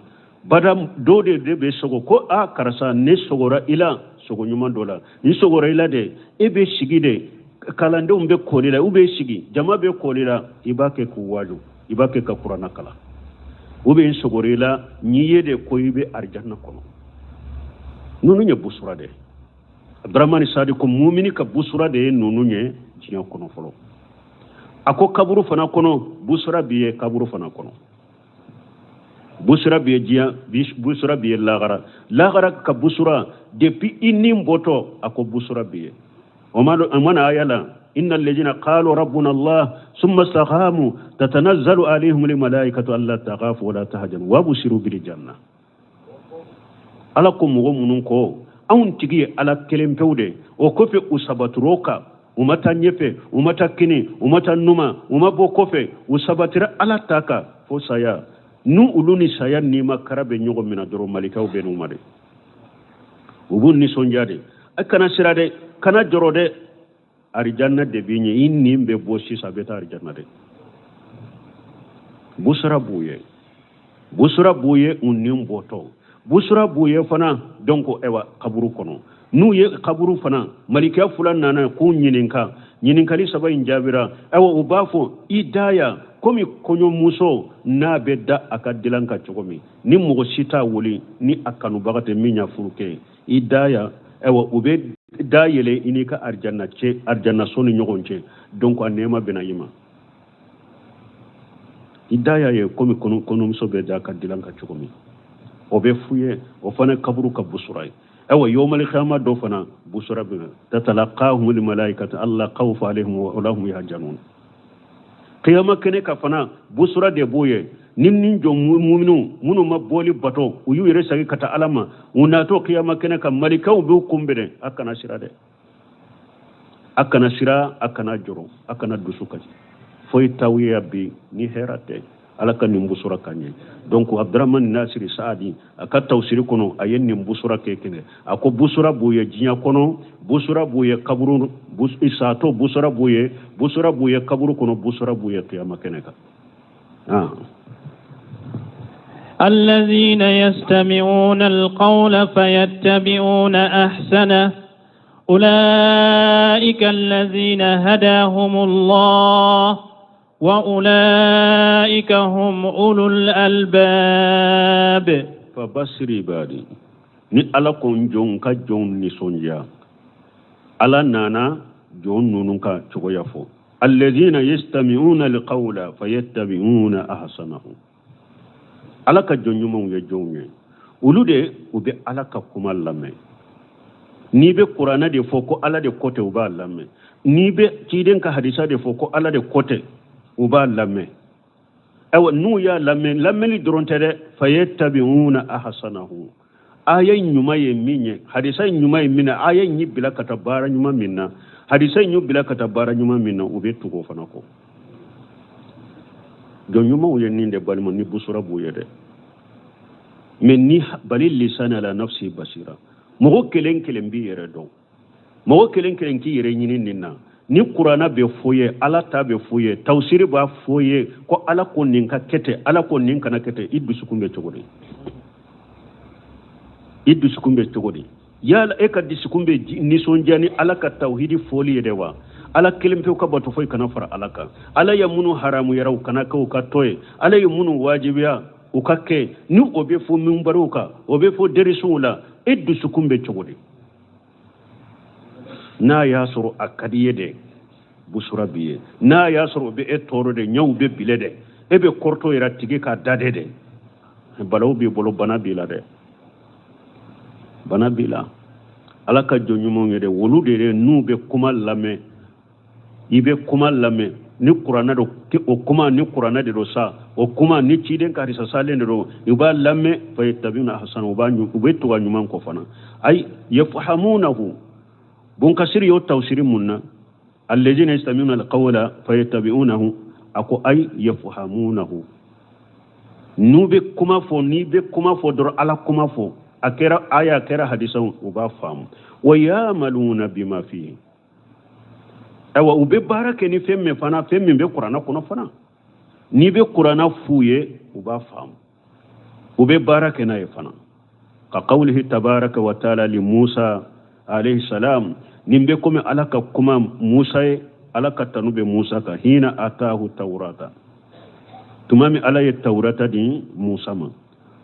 bada dɔw de bɛ sogo ko a karisa ne sogora i la sogo ɲuman dɔ la n sogora i la de e bɛ sigi de kalandenw bɛ kɔli la u bɛ sigi jama bɛ kɔli la i b'a kɛ k'u waaju i b'a kɛ ka kuranna kalan u bɛ n sogora i la n'i ye de ko i bɛ arijanna kɔnɔ ninnu ye busura de Abdramani Sadi ko mumini ka busura de ye ninnu ye diɲɛ kɔnɔ fɔlɔ a ko kaburu fana kɔnɔ busura b'i ye kaburu fana kɔnɔ busura b'i ye diɲɛ busura b'i ye lagara lagara ka busura depuis i ni bɔtɔ a ko busura b'i ye o mana aya la inna alladhina qalu rabbuna allah thumma istaqamu tatanazzalu alayhim almalaikatu alla takhafu wala tahzanu wabshiru bil janna ala ko mɔgɔ minnu ko anw tigi ye ala kelen pewu de o kɔfɛ u sabatir'o kan u ma taa ɲɛfɛ u ma taa kini u ma taa numa u ma bɔ kɔfɛ u sabatira ala ta kan fo saya n'u olu ni saya nima kara bɛ ɲɔgɔn minɛ dɔrɔn malikaw bɛ n'u ma de u b'u nisɔndiya de a kana sira dɛ kana jɔrɔ dɛ arijanna de b'i ɲɛ i nin bɛ bɔ sisan a bɛ taa arijanna de busura b'u ye busura b'u ye u nin bɔtɔ busura b'u ye fana donc ayiwa kaburu kɔnɔ n'u ye kaburu fana malikɛ fila nana k'u ɲininka ɲininkali saba in jaabira ayiwa u b'a fɔ i da yan komi kɔɲɔmuso n'a bɛ da a ka dilan kan cogo min ni mɔgɔ si t'a wuli ni a kanubaga tɛ min y'a furu kɛ i da yan ayiwa u bɛ da yɛlɛ i n'i ka arijanna cɛ arijanna so ni ɲɔgɔn cɛ donc a nɛɛma bɛna i ma i da y'a ye komi kɔɲɔmuso bɛ da ka dilan kan cogo min o bɛ f'u ye o fana kaburu ka busura ye ayiwa yawmal qiyama dɔ fana busura bɛ na tatalaqahumul malaikatu alla khawfa alayhim wa lahum yahzanun qiyama kɛnɛ ka fana busura de b'o ye ni ni jɔn muminu minnu ma bɔli bato u y'u yɛrɛ sagi ka taa ala ma u natɔ qiyama kɛnɛ kan malikaw b'u kunbɛn a kana sira dɛ a kana sira a kana jɔrɔ a kana dusu kasi foyi t'aw ye bi ni hɛrɛ tɛ ala ka nin busura ka ɲɛ donc abdurahman nasiri saadi a ka tawsiri kɔnɔ a ye nin busura kɛ kɛnɛ a ko busura b'u ye diɲɛ kɔnɔ busura b'u ye kaburu satɔ busura b'u ye busura b'u ye kaburu kɔnɔ busura b'u ye kiyama kɛnɛ kan. الذين يستمعون القول فيتبعون أحسنه أولئك الذين هداهم الله وأولئك هم أولو الألباب. فبشر عبادي ni ala ko jɔn ka jɔn nisɔndiya ala nana jɔn ninnu ka cogoya fɔ alladhina yastami'una alqawla fayattabi'una ahsanahu ala ka jɔn ɲumanw ye jɔnw ye olu de u bɛ ala ka kuma lamɛn n'i bɛ kuranɛ de fɔ ko ala de ko tɛ u b'a lamɛn n'i bɛ ciden ka hadisa de fɔ ko ala de ko tɛ u b'a lamɛn ayiwa n'u y'a lamɛn lamɛnni dɔrɔn tɛ dɛ fayattabi'una ahsanahu aya ɲuman ye min ye hadisa ɲuman ye min na aya in y'i bila ka taa baara ɲuman min na hadisa in y'u bila ka taa baara ɲuman min na u bɛ tugu o fana kɔ jɔn ɲumanw ye nin de balima ni busura b'u ye dɛ mais ni bali lisani ala nafsi basira mɔgɔ kelen kelen b'i yɛrɛ dɔn mɔgɔ kelen kelen k'i yɛrɛ ɲini nin na ni kuranna bɛ fɔ ye ala ta bɛ fɔ ye tawsiri b'a fɔ ye ko ala ko nin ka kɛ ten ala ko nin kana kɛ ten i dusukun bɛ cogo di i dusukun bɛ cogo di yala e ka dusukun bɛ nisɔndiya ni ala ka tawhidi fɔli ye dɛ wa ala kelen pewu ka bato foyi kana fara ala kan ala ye minnu haramuyara u kana kɛ u ka to ye ala ye minnu wajibiya u ka kɛ ni o bɛ fɔ minbariw kan o bɛ fɔ derisiw la e dusukun bɛ cogo di n'a y'a sɔrɔ a ka di ye dɛ busura b'i ye n'a y'a sɔrɔ o bɛ e tɔɔrɔ dɛ ɲɛw bɛ bile dɛ e bɛ kɔrɔtɔ yɛrɛ tigi k'a da dɛ dɛ balaw b'i bolo bana b'i la dɛ bana b'i la ala ka jɔn ɲumanw ye dɛ wolu de dɛ n'u bɛ kuma lamɛn i bɛ kuma lamɛn ni kuranɛ don o kuma ni kuranɛ de don sa o kuma ni ciden ka hadisa salen de don u b'a lamɛn fayattabi'una ahsana u bɛ tugu a ɲuman kɔ fana ayi yafhamunahu bunkasiri y'o tawsiri mun na alladhina yastami'una alqawla fayattabi'unahu a ko ayi yafhamunahu n'u bɛ kuma fɔ n'i bɛ kuma fɔ dɔrɔn ala kuma fɔ a kɛra aya a kɛra hadisa u b'a faamu wa yamaluna bima fihi ayiwa u bɛ baara kɛ ni fɛn min fana fɛn min bɛ kuranɛ kɔnɔ fana n'i bɛ kuranɛ f'u ye u b'a faamu U bɛ baara kɛ n'a ye fana. Ka qawlihi tabaraka wa taala li Musa alayhi salam, nin bɛ komi Ala ka kuma Musa ye, Ala ka tanu bɛ Musa kan, hina atahu tawrata, tuma min Ala ye tawrata di Musa ma,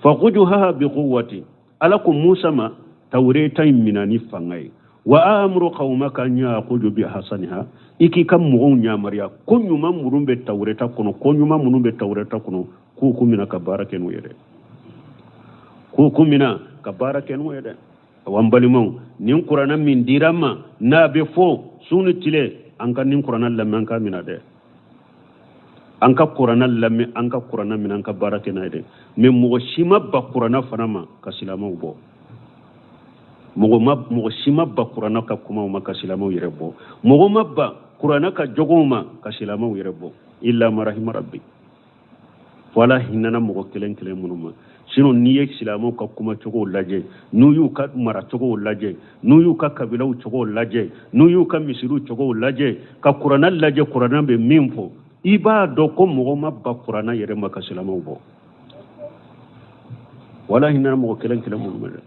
fa khujuha bi quwwati, Ala ko Musa ma tawreta in mina ni fanga ye, wa amuru qawmaka an ya'khudhu bi ahsaniha, i k'i ka mɔgɔw yamaruya ko ɲuman minnu bɛ tawreta kɔnɔ, ko ɲuman minnu bɛ tawreta kɔnɔ, k'u k'u mina ka baara kɛ n'u ye dɛ, k'u k'u mina ka baara kɛ n'u ye dɛ. Awa n balimaw, nin kuranna min dira an ma n'a bɛ fɔ su ni tile, an ka nin kuranna lamɛn, an ka mina dɛ, an ka kuranna lamɛn, an ka kuranna minɛ, an ka baara kɛ n'a ye dɛ. Mais mɔgɔ si ma ba kuranna fana ma ka silamɛw bɔ, mɔgɔ si ma ba kuranna ka kumaw ma ka silamɛw yɛrɛ bɔ, mɔgɔ ma ba kuranna ka jogow ma ka silamɛw yɛrɛ bɔ, illa ma rahima rabbi, fo Ala hinɛna mɔgɔ kelen kelen minnu ma. Sinon n'i ye silamɛw ka kumacogow lajɛ, n'u y'u ka maracogow lajɛ, n'u y'u ka kabilaw cogow lajɛ, n'u y'u ka misiriw cogow lajɛ, ka kuranna lajɛ, kuranna bɛ min fɔ, i b'a dɔn ko mɔgɔ ma ba kuranna yɛrɛ ma ka silamɛw bɔ. Wala hinɛna mɔgɔ kelen kelen minnu ma dɛ.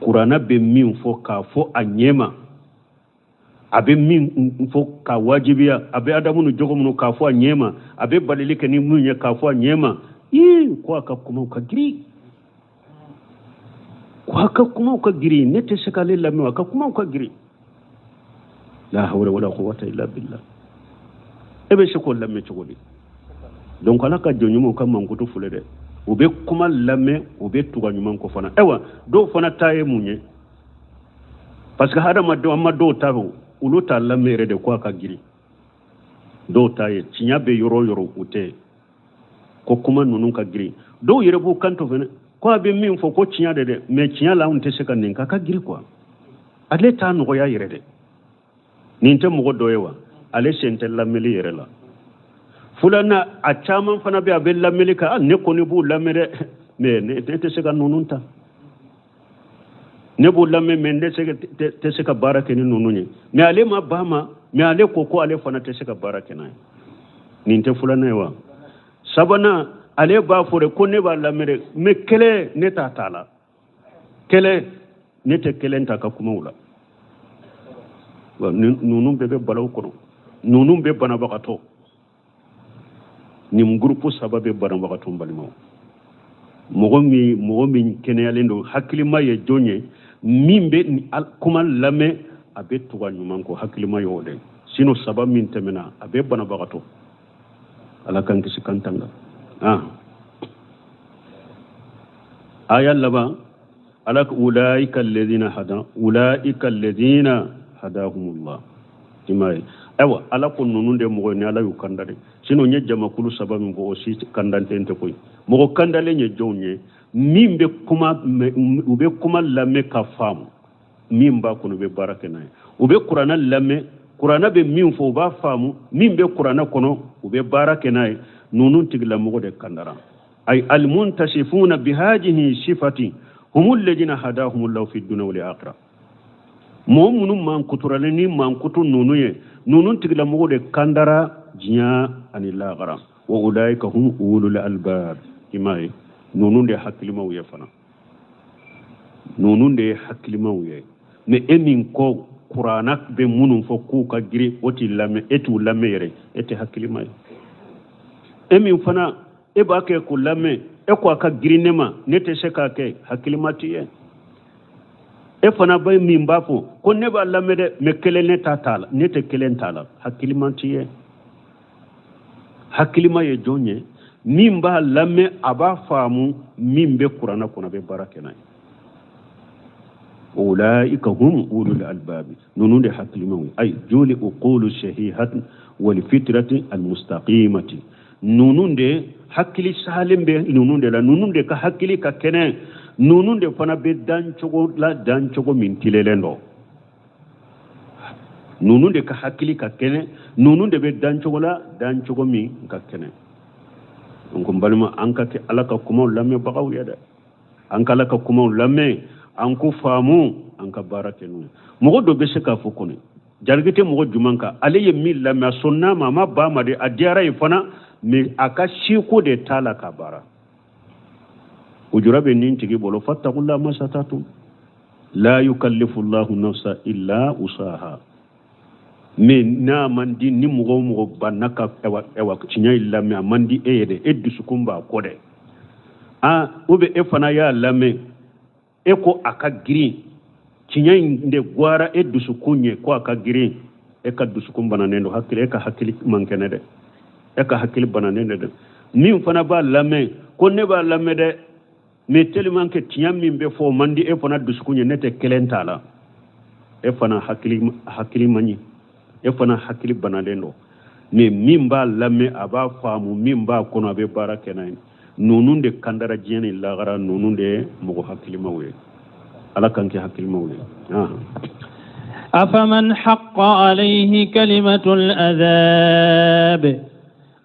Kuranna bɛ min fɔ k'a fɔ a ɲɛ ma, a bɛ min fɔ k'a wajibiya, a bɛ adamu ni jogo minnu k'a fɔ a ɲɛ ma, a bɛ balili kɛ ni min ye k'a fɔ a ɲɛ ma, ii ko a ka kumaw ka girin, ko a ka kumaw ka girin, ne tɛ se k'ale lamɛn, a ka kumaw ka girin. La hawla wala quwwata illa billah. E bɛ se k'o lamɛn cogo di? Donc Ala ka jɔn ɲumanw ka mankutu filɛ dɛ, u bɛ kuma lamɛn, u bɛ tugu a ɲuman kɔ fana. Ayiwa dɔw fana ta ye mun ye? Parce que hadamadenw, an ma dɔw ta o, olu t'a lamɛn yɛrɛ de ko a ka girin. Dɔw ta ye tiɲɛ bɛ yɔrɔ o yɔrɔ, u tɛ ko kuma ninnu ka girin. Dɔw yɛrɛ b'u kanto fɛnɛ ko a bɛ min fɔ ko tiɲɛ de dɛ, mais tiɲɛ la anw tɛ se ka nin k'a ka girin quoi. Ale t'a nɔgɔya yɛrɛ dɛ. Nin tɛ mɔgɔ dɔ ye wa? Ale sen tɛ lamɛnli yɛrɛ la. Filanan, a caman fana bɛ a bɛ lamɛnli kɛ, ah, ne kɔni b'u lamɛn dɛ, mais ne tɛ se ka ninnu ta. Ne b'u lamɛn, mais ne tɛ se ka baara kɛ ni ninnu ye. Mais ale ma ban ma, mais ale ko ko ale fana tɛ se ka baara kɛ n'a ye. Nin tɛ filanan ye wa? Sabanan, ale b'a fɔ de ko ne b'a lamɛn dɛ, mais kelen ne t'a ta la. Kelen, ne tɛ kelen ta ka kumaw la. Wa ninnu bɛɛ bɛ balaw kɔnɔ, ninnu bɛ banabagatɔ. Nin gurupu saba bɛ banabagatɔ, n balimaw. Mɔgɔ min kɛnɛyalen don, hakilima ye jɔn ye? Min bɛ kuma lamɛn, a bɛ tugu a ɲuman kɔ, hakilima ye o de. Sinon saba min tɛmɛna, a bɛ banabagatɔ. Ala k'an kisi k'an tanga. Aya laban, Ala ko ulaika alladhina hada, ulaika alladhina hadahumullah. I m'a ye? Ayiwa, Ala ko ninnu de mɔgɔ ni Ala y'u kanda dɛ. Sinon n ye jamakulu saba min fɔ, o si kandalen tɛ koyi. Mɔgɔ kandalen ye jɔnw ye? Min bɛ kuma, u bɛ kuma lamɛn ka faamu, min b'a kɔnɔ, u bɛ baara kɛ n'a ye. U bɛ kuranna lamɛn, kuranna bɛ min fɔ, u b'a faamu, min bɛ kuranna kɔnɔ, u bɛ baara kɛ n'a ye. Ninnu tigilamɔgɔ de kandara. Ay almuntasifuna bihadihi sifati humul ladina hadahumullahu fi dunya wal akhirah. Mɔgɔ minnu mankuturalen ni mankutu ninnu ye, ninnu tigilamɔgɔ de kandara diɲɛ ani lahara. Wa ulaika hum ulul albab. I m'a ye, ninnu de hakilimaw ye fana, ninnu de ye hakilimaw ye. Mais e min ko kuranna bɛ minnu fɔ k'u ka girin, o t'i lamɛn, e t'u lamɛn yɛrɛ, e tɛ hakilima ye. E min fana e b'a kɛ k'u lamɛn, e ko a ka girin ne ma, ne tɛ se k'a kɛ, hakilima t'i ye. E fana bɛ min b'a fɔ ko ne b'a lamɛn dɛ, mais kelen ne ta t'a la, ne tɛ kelen t'a la, hakilima t'i ye. Hakilima ye jɔn ye? Min b'a lamɛn, a b'a faamu, min bɛ kuranna kɔnɔ, a bɛ baara kɛ n'a ye. Ulaika hum ulul albabi, ninnu de hakilimaw ye. Ayi joli uqulu sahihati wal fitrati al mustaqimati, ninnu de hakili salen bɛ ninnu de la, ninnu de ka hakili ka kɛnɛ, ninnu de fana bɛ dancogo la, dancogo min tilelen don. Ninnu de ka hakili ka kɛnɛ, ninnu de bɛ dancogo la, dancogo min ka kɛnɛ. Donc n balima, an ka kɛ Ala ka kumaw lamɛnbagaw ye dɛ, an ka Ala ka kumaw lamɛn, an k'u faamu, an ka baara kɛ n'u ye. Mɔgɔ dɔ bɛ se k'a fɔ kɔni jalaki tɛ mɔgɔ jumɛn kan, ale ye min lamɛn, a sɔnn'a ma, a ma ban a ma de, a diyara ye fana, mais a ka seko de t'a la k'a baara. Ujura bɛ nin tigi bolo, fattaqullaha masata'tum la yukallifu llahu nafsa illa usaha. Mais n'a man di ni mɔgɔ o mɔgɔ banna ka ɛwa tiɲɛ in lamɛn, a man di e ye dɛ, e dusukun b'a kɔ dɛ. Ah, ou bien e fana y'a lamɛn, e ko a ka girin, tiɲɛ in de gwara e dusukun ye ko a ka girin, e ka dusukun bananen don, hakili, e ka hakili man kɛnɛ dɛ, e ka hakili bananen de dɛ. Min fana b'a lamɛn ko ne b'a lamɛn dɛ, mais tellement que tiɲɛ min bɛ fɔ o man di e fana dusukun ye, ne tɛ kelen t'a la, e fana hakili man ɲi, e fana hakili bananen don. Mais min b'a lamɛn a b'a faamu, min b'a kɔnɔ a bɛ baara kɛ n'a ye, ninnu de kandara diɲɛ ni lagara, ninnu de ye mɔgɔ hakilimaw ye. Ala k'an kɛ hakilimaw ye. Afaman haqqa alayhi kalimatul adhab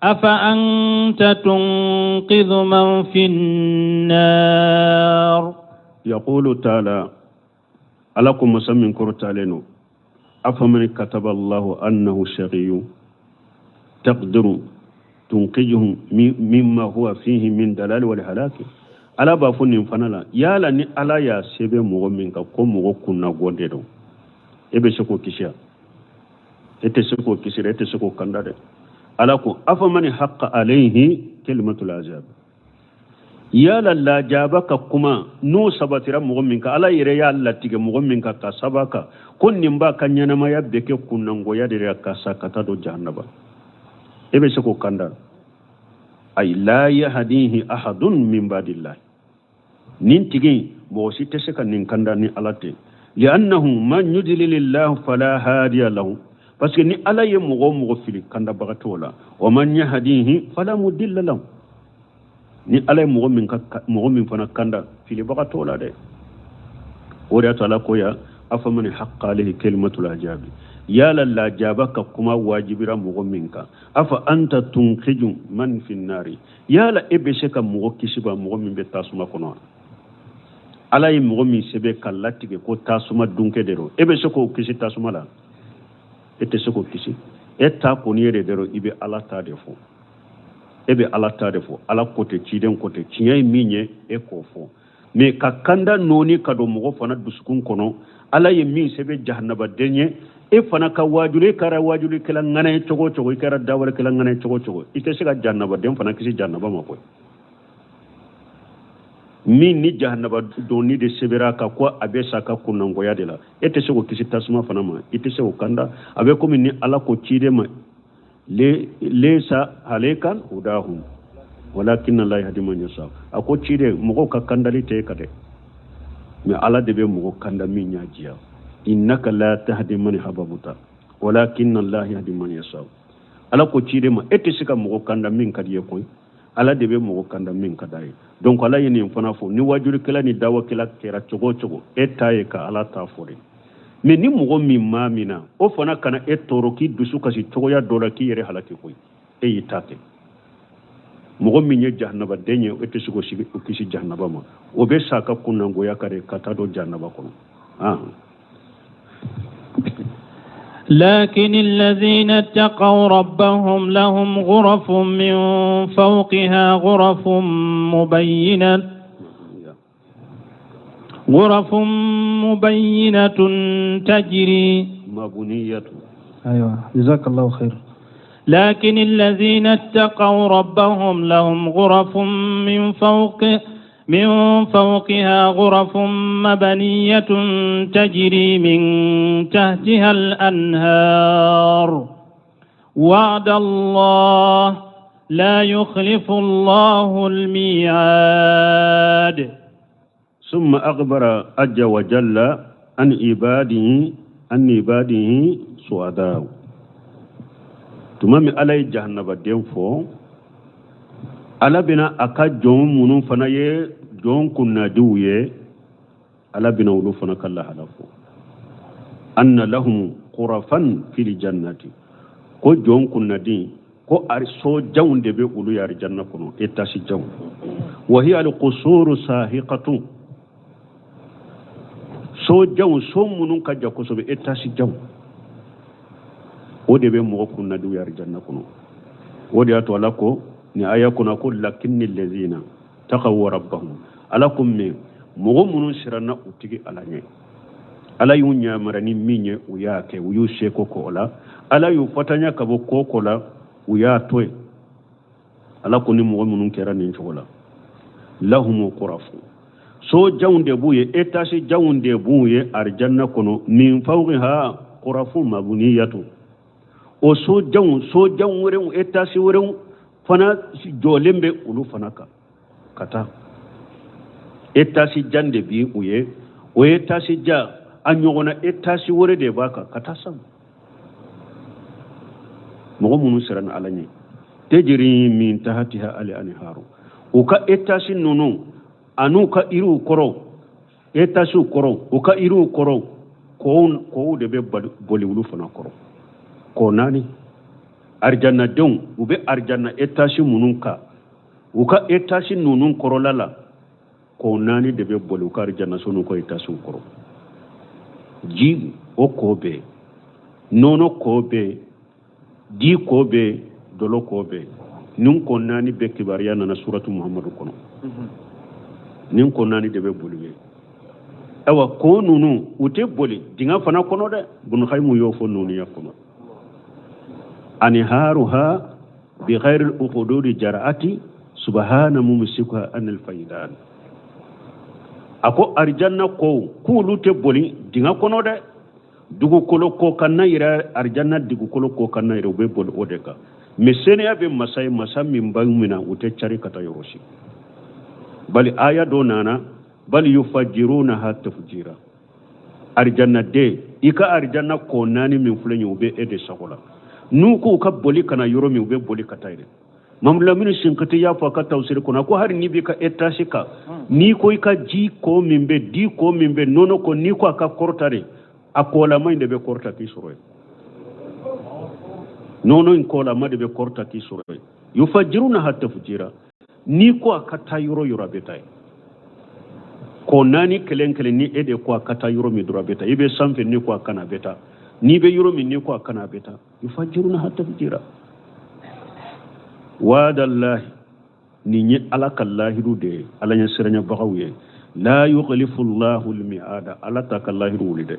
afa anta tunqidhu man fi nnar. Yaqulu ta'ala, ala ko masa min kɔrɔtalen don, afaman kataba Allahu annahu shaqiyyun taqdiru tunqijuhum mimma huwa fihi min dalali wal halaki. Ala b'a fɔ nin fana la, yala ni ala y'a sɛbɛn mɔgɔ min kan ko mɔgɔ kunnagɔ de don, e bɛ se k'o kisi wa? E tɛ se k'o kisi dɛ, e tɛ se k'o kanda dɛ. Ala ko afamani haqqa alayhi kalimatul azab, yala lajaba ka kuma n'o sabatira mɔgɔ min kan, ala yɛrɛ y'a latigɛ mɔgɔ min kan ka saba kan ko nin b'a ka ɲɛnamaya bɛɛ kɛ kunnangoya de la ka sa ka taa don jahannaba, e bɛ se k'o kanda? Ay la yahdihi ahadun min ba'dillah, nin tigi mɔgɔ si tɛ se ka nin kanda ni ala tɛ. Li'annahu man yudlilillahu fala hadiya lahu, parce que ni ala ye mɔgɔ o mɔgɔ fili kandabaga t'o la. Wa man yahdihi fala mudilla lahu, ni ala ye mɔgɔ min fana kanda, filibaga t'o la dɛ. O de y'a to ala ko ya afamani haqqa alayhi kalimatul ajabi, yala lajaba ka kuma wajibira mɔgɔ min kan, afa anta tunqiju man fi nnari, yala e bɛ se ka mɔgɔ kisi ba mɔgɔ min bɛ tasuma kɔnɔ? Ala ye mɔgɔ min sɛbɛn ka latigɛ ko tasuma dunkɛ de don, e bɛ se k'o kisi tasuma la? E tɛ se k'o kisi. E ta kɔni ye de dɔrɔn, i bɛ ala ta de fɔ, e bɛ ala ta de fɔ, ala ko tɛ, ciden ko tɛ, tiɲɛ ye min ye e k'o fɔ. Mais ka kanda nɔɔni ka don mɔgɔ fana dusukun kɔnɔ, ala ye min sɛbɛn jahanabaden ye, e fana ka waajuli, e kɛra waajulikɛla ŋana ye cogo o cogo, i kɛra dawalikɛla ŋana ye cogo o cogo, i tɛ se ka jahanabaden fana kisi jahanaba ma koyi. Min ni jahanaba donni de sɛbɛra kan ko a bɛ sa ka kunnangoya de la, e tɛ se k'o kisi tasuma fana ma, i tɛ se k'o kanda. A bɛ komi ni ala ko ciden ma lesa alayka hudahum walakin Allah yahdi man yasha, a ko ciden mɔgɔw ka kandali tɛ e ka dɛ, mais ala de bɛ mɔgɔ kanda min y'a diya. Innaka la tahdi man ahbabta walakin Allah yahdi man yasha. Ala ko ciden ma e tɛ se ka mɔgɔ kanda min ka di ye koyi, ala de bɛ mɔgɔ kanda min ka d'a ye. Donc ala ye nin fana fɔ, ni wajulikɛla ni dawakɛla kɛra cogo o cogo, e ta ye ka ala ta fɔ de. Mais ni mɔgɔ min maa min na, o fana kana e tɔɔrɔ k'i dusu kasi cogoya dɔ la k'i yɛrɛ halaki koyi, e y'i ta kɛ. Mɔgɔ min ye jahanabaden ye, e tɛ se k'o kisi jahanaba ma, o bɛ sa ka kunnangoya ka de ka taa don jahanaba kɔnɔ. لكن الذين اتقوا ربهم لهم غرف من فوقها غرف مبينة تجري مبنية. أيوة جزاك الله خير. لكن الذين اتقوا ربهم لهم غرف من فوقها غرف مبنية تجري من تحتها الأنهار وعد الله لا يخلف الله الميعاد. ثم أخبر عز وجل عن عباده سعداء. Tuma min ala ye jahanaba den fɔ, ala bɛna a ka jɔn minnu fana ye jɔn kunnadiw ye, ala bɛna olu fana ka lahala fɔ. Anna lahum qurafan fil jannati, ko jɔn kunnadi ko so janw de bɛ olu ye arijanna kɔnɔ, etasi janw. Wa hiya alqusuru sahiqatun, so janw, so minnu ka jan kosɛbɛ, etasi janw, o de bɛ mɔgɔ kunnadiw ye arijanna kɔnɔ. O de y'a to ala ko ni aya kɔnɔ ko lakinni lezina taqaw rabbahum, Ala ko mais mɔgɔ minnu siranna u tigi Ala ɲɛ, Ala y'u yamara ni min ye, u y'a kɛ, u y'u seko k'o la. Ala y'u fatanya ka bɔ ko ko la, u y'a to yen. Ala ko ni mɔgɔ minnu kɛra nin cogo la, lahumu kurafu, so janw de b'u ye, etasi janw de b'u ye arijanna kɔnɔ, min fawqiha kurafu mabuniyatu. O so janw, so jan wɛrɛw, etasi wɛrɛw fana jɔlen bɛ olu fana kan ka taa. Etasi jan de bi u ye, o etasi jan a ɲɔgɔnna etasi wɛrɛ de b'a kan ka taa san. Mɔgɔ minnu siranna Ala ɲɛ, tejiri min tahatiha al anharu, u ka etasi ninnu an'u ka yiriw kɔrɔ, etasiw kɔrɔ, u ka yiriw kɔrɔ, kɔw de bɛ boli olu fana kɔrɔ. Kɔ naani arijannadenw u bɛ arijanna etasi minnu kan, u ka etasi ninnu kɔrɔla la, kɔ naani de bɛ boli u ka arijanna so n'u ka etasiw kɔrɔ. Ji o kɔ bɛ yen, nɔnɔ kɔ bɛ yen, di kɔ bɛ yen, dɔlɔ kɔ bɛ yen. Nin kɔ naani bɛɛ kibaruya nana suratu Muhammadu kɔnɔ. Nin kɔ naani de bɛ boli yen. Ayiwa, kɔ ninnu u tɛ boli dingɛ fana kɔnɔ dɛ. Bunukayimu y'o fɔ nuniya kɔnɔ. Anharuha bi ghairi al-uqududi jara'ati subhana mumsikuha anil faydan. A ko arijanna kow k'olu tɛ boli dingɛ kɔnɔ dɛ. Dugukolo kɔ kan na yɛrɛ, arijanna dugukolo kɔ kan na yɛrɛ, u bɛ boli o de kan. Mais seniya bɛ masa ye, masa min b'u minɛ, u tɛ cari ka taa yɔrɔ si. Bali aya dɔ nana, bali yufajirunaha tafjira. Arijanna den, i ka arijanna kɔ naani min filɛ nin ye, u bɛ e de sago la. N'u ko u ka boli ka na yɔrɔ min, u bɛ boli ka taa yen. Mamadu Lamini Sinkiti y'a fɔ a ka tafsiri kɔnɔ, a ko hali n'i b'i ka etasi kan, n'i ko i ka ji kɔ min bɛ, di kɔ min bɛ, nɔnɔ kɔ, n'i ko a ka kɔrɔta de, a kɔlama in de bɛ kɔrɔta k'i sɔrɔ yen. Nɔnɔ in kɔlama de bɛ kɔrɔta k'i sɔrɔ yen. Yufajirunaha tafjira. N'i ko a ka taa yɔrɔ yɔrɔ, a bɛ taa yen. Kɔ naani kelen kelen, ni e de ko a ka taa yɔrɔ min dɔrɔn, a bɛ taa. I bɛ sanfɛ, n'i ko a ka na, a bɛ taa. N'i bɛ yɔrɔ min, n'i ko a ka na, a bɛ taa. Yufajirunaha tafjira. Waadallahi, nin ye Ala ka lahidu de ye, Ala ɲɛ siranyabagaw ye. La yukhlifu Allahu al-mi'ada, Ala t'a ka lahidu wuli dɛ,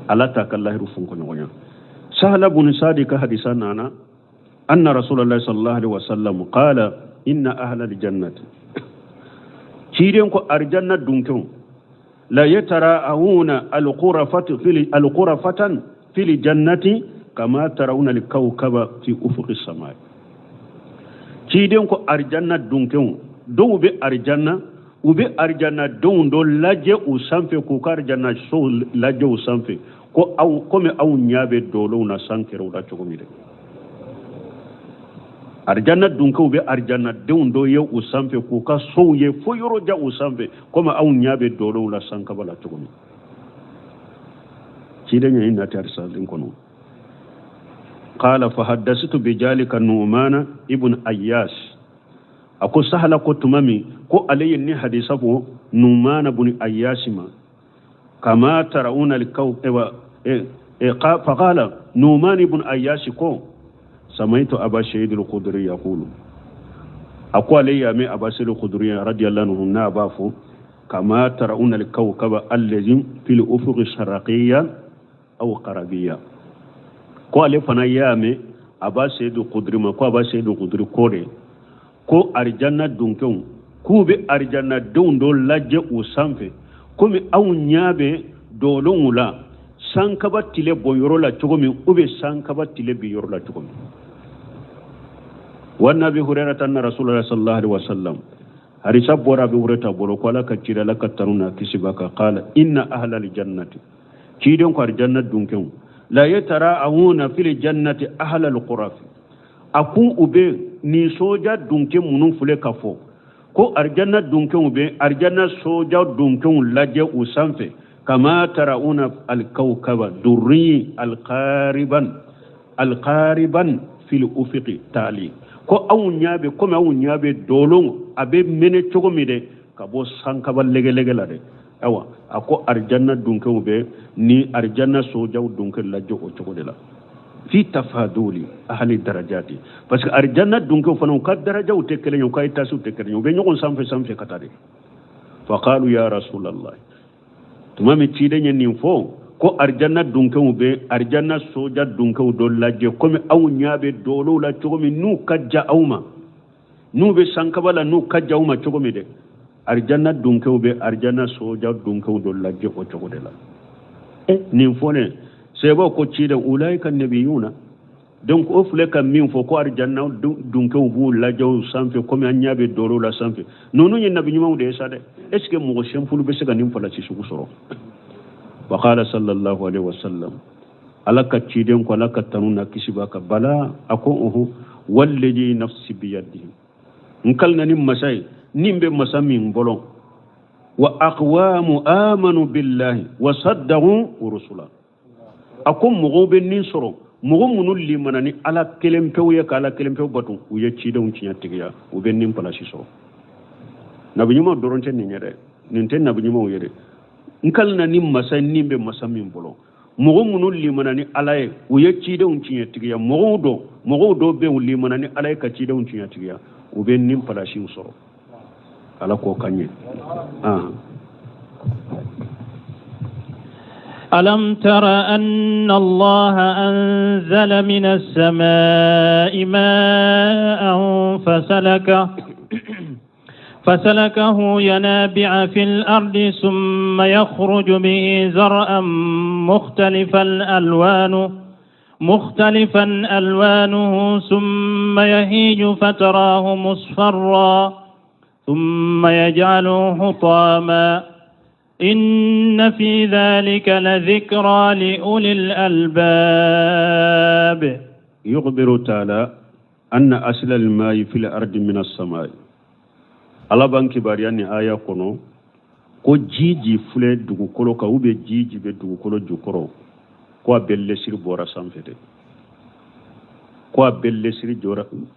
Ala t'a ka lahidu fɔnkɔɲɔgɔnya. Sahala bun Sadi ka hadisa nana, anna Rasulullah sallallahu alaihi wasallam qala inna ahla al-jannati, ciden ko arjanna dunkew, la yatara'una al-qurafatu fil al-qurafatan fil jannati kama tarawna al-kawkaba fi ufuqi samai. Ciden ko arjanna dunkew dɔw bɛ arjanna, u bɛ arjanna denw dɔ lajɛ u sanfɛ, k'u ka arjanna sow lajɛ u sanfɛ, ko aw komi aw ɲɛ bɛ dɔlɔw na san kɛrɛw la cogo min dɛ. Arjanna dunkew bɛ arjanna denw dɔ ye u sanfɛ, k'u ka sow ye fo yɔrɔ jan u sanfɛ, komi aw ɲɛ bɛ dɔlɔw la sankaba la cogo min. Ciden ye nati arisalen kɔnɔ. Qala fa haddasitu bijalika Nu'mana ibn Ayyas. A ko Sahala ko tuma min ko ale ye ni hadisa fɔ Nu'mana ibn Ayyas ma, kama tarawuna al-kawkaba, fa qala Nu'man ibn Ayyas ko samaitu Aba Sa'id al-Khudri yaqulu. A ko ale y'a mɛn Aba Sa'id al-Khudri radiyallahu anhu n'a b'a fɔ kama tarawuna al-kawkaba allazi fil ufuqi sharqiyya aw qarabiyya. Ko ale fana y'a mɛn Aba Sa'id al-Khudri ma, ko Aba Sa'id al-Khudri ko de ko arijanna dunkew k'u bɛ arijanna denw dɔ lajɛ u sanfɛ, komi aw ɲɛ bɛ dɔlɔw la sankaba tile bɔ yɔrɔ la cogo min, u bɛ sankaba tile bi yɔrɔ la cogo min. Wa Nabi Hurairata anna Rasulullah sallallahu alaihi wasallam, hadisa bɔra Abi Hurairata bolo ko Ala ka cira, Ala ka tanu n'a kisi b'a kan, qala inna ahlal jannati, ciden ko arijanna dunkew, la yatara'una fil jannati ahlal qurafi. A ko u bɛ nin soja dunke minnu filɛ ka fɔ ko arijanna dunkew bɛ arijanna soja dunkew lajɛ u sanfɛ, kama tarawuna alkawkaba durri alqariban alqariban fil ufuqi tali. Ko aw ɲɛ bɛ komi aw ɲɛ bɛ dɔlon a bɛ mɛnɛ cogo min dɛ, ka bɔ sankaba lɛgɛlɛgɛ la dɛ. Ayiwa, a ko arijanna dunkew bɛ ni arijanna sojaw dunke lajɛ o cogo de la. Fi tafaduli ahli darajati, parce que arijanna dunkew fana u ka darajaw tɛ kelen ye, u ka etasiw tɛ kelen ye, u bɛ ɲɔgɔn sanfɛ sanfɛ ka taa de. Faqalu ya rasulallah, tuma min ciden ye nin fɔ ko arijanna dunkew bɛ arijanna soja dunkew dɔ lajɛ komi aw ɲɛ bɛ dolow la cogo min n'u ka ja aw ma, n'u bɛ sankaba la n'u ka ja aw ma cogo min dɛ, arijanna dunkew bɛ arijanna soja dunkew dɔ lajɛ o cogo de la. Nin fɔlen sahabaw ko ciden ulaika nabiyuna, donc o filɛ ka min fɔ ko arijanna dunkew b'u lajɛ u sanfɛ komi an ɲɛ bɛ dolow la sanfɛ, ninnu ye nabi ɲumanw de ye sa dɛ. Est ce que mɔgɔ simple bɛ se ka nin falasi sugu sɔrɔ? Wa qala sallallahu alaihi wasallam, ala ka ciden ko ala ka tanu na kisi b'a kan, bala a ko oho, walladhi nafsi biyadihi, n kalina ni masa ye nin bɛ masa min bolo, wa aqwamu amanu billahi wa saddaqu rusula, a ko mɔgɔw bɛ nin sɔrɔ, mɔgɔ minnu limana ni ala kelen pewu ye ka ala kelen pewu bato, u ye cidenw tiɲɛtigiya, u bɛ nin palasi sɔrɔ. Nabi ɲumanw dɔrɔn tɛ nin ye dɛ, nin tɛ nabi ɲumanw ye dɛ. N kalina ni masa nin bɛ masa min bolo, mɔgɔ minnu limana ni ala ye, u ye cidenw tiɲɛtigiya, mɔgɔw dɔ bɛ yen u limana ni ala ye ka cidenw tiɲɛtigiya, u bɛ nin palasiw sɔrɔ. Ala k'o ka ɲɛ. ألم تر أن الله أنزل من السماء ماء فسلكه ينابيع في الأرض ثم يخرج به زرعا مختلفا ألوانه ثم يهيج فتراه مصفرا ثم يجعله حطاما إن في ذلك لذكرى لأولي الألباب. يخبر تعالى أن أصل الماء في الأرض من السماء. Ala b'an kibaruya ni aya kɔnɔ ko ji ji filɛ dugukolo kan ou bien ji ji bɛ dugukolo jukɔrɔ, ko a bɛɛ lɛsiri bɔra sanfɛ de, ko a bɛɛ lɛsiri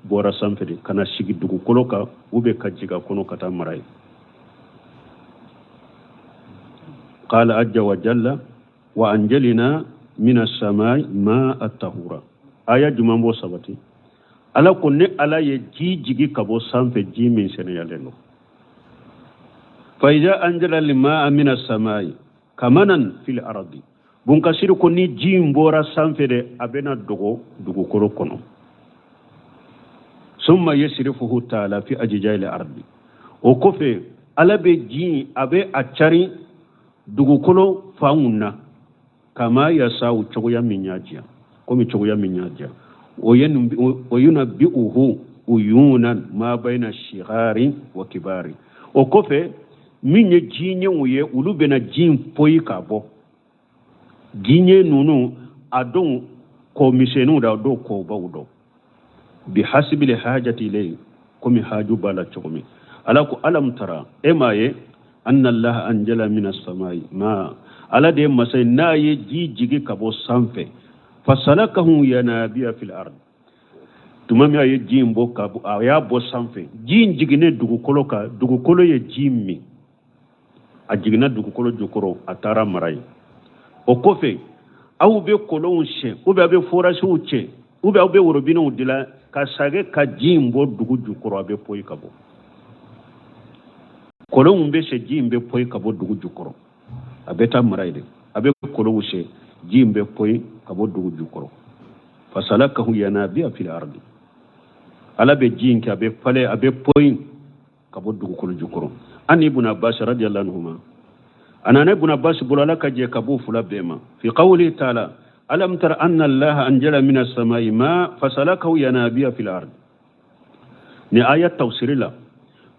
bɔra sanfɛ de ka na sigi dugukolo kan ou bien ka jigin a kɔnɔ ka taa mara yen. Qala azza wa jalla wa anjalina mina samai ma'a tahura. Aya jumɛn b'o sabati? Ala ko ne ala ye ji jigi ka bɔ sanfɛ, ji min sɛnɛyalen don. Fa iza anjala limaa mina samai kamanan fil ardi. Bunkasiri ko ni ji in bɔra sanfɛ de, a bɛna dogo dugukolo kɔnɔ. Summa yasrifuhu ta'ala fi ajjail ardi. O kɔfɛ ala bɛ ji a bɛ a cari dugukolo fanw na, kama yasaw cogoya min y'a diya, komi cogoya min y'a diya. O yunabbi'uhu uyunan ma bayna shigari wa kibari. O kɔfɛ min ye jiɲɛw ye, olu bɛna ji in poyi ka bɔ. Jiɲɛ ninnu a dɔw kɔ misɛnninw da, a dɔw kɔbaw dɔn. Bi hasibili hajati ilayhi, komi haju b'a la cogo min. Ala ko alam tara, e m'a ye, anna allaha anjala mina samai ma, ala de ye masa ye n'a ye ji jigi ka bɔ sanfɛ. Fasalakahu yanabiya fil ard. Tuma min a ye ji in bɔ ka bɔ, a y'a bɔ sanfɛ, ji in jiginnen dugukolo kan, dugukolo ye ji min, a jiginna dugukolo jukɔrɔ, a taara mara yen. O kɔfɛ aw bɛ kɔlɔnw sen, ou bien aw bɛ forasiw cɛ, ou bien aw bɛ worobinɛw dilan ka sage ka ji in bɔ dugu jukɔrɔ, a bɛ poyi ka bɔ. Kɔlɔnw bɛ se, ji in bɛ poyi ka bɔ dugu jukɔrɔ, a bɛ taa mara yen de. A bɛ kɔlɔnw sen, ji in bɛ poyi ka bɔ dugu jukɔrɔ. Fasalakahu yanabiya fil ardi. Ala bɛ ji in kɛ, a bɛ falen, a bɛ poyi ka bɔ dugukolo jukɔrɔ. An Ibn Abbas radiyallahu anhuma, a nana Ibn Abbas bolo, ala ka jɛ ka bɔ fila bɛɛ ma. Fi qawli ta'ala alam tara anna allaha anjala mina samai ma fasalakahu yanabiya fil ardi. Ni aya tafsiri la,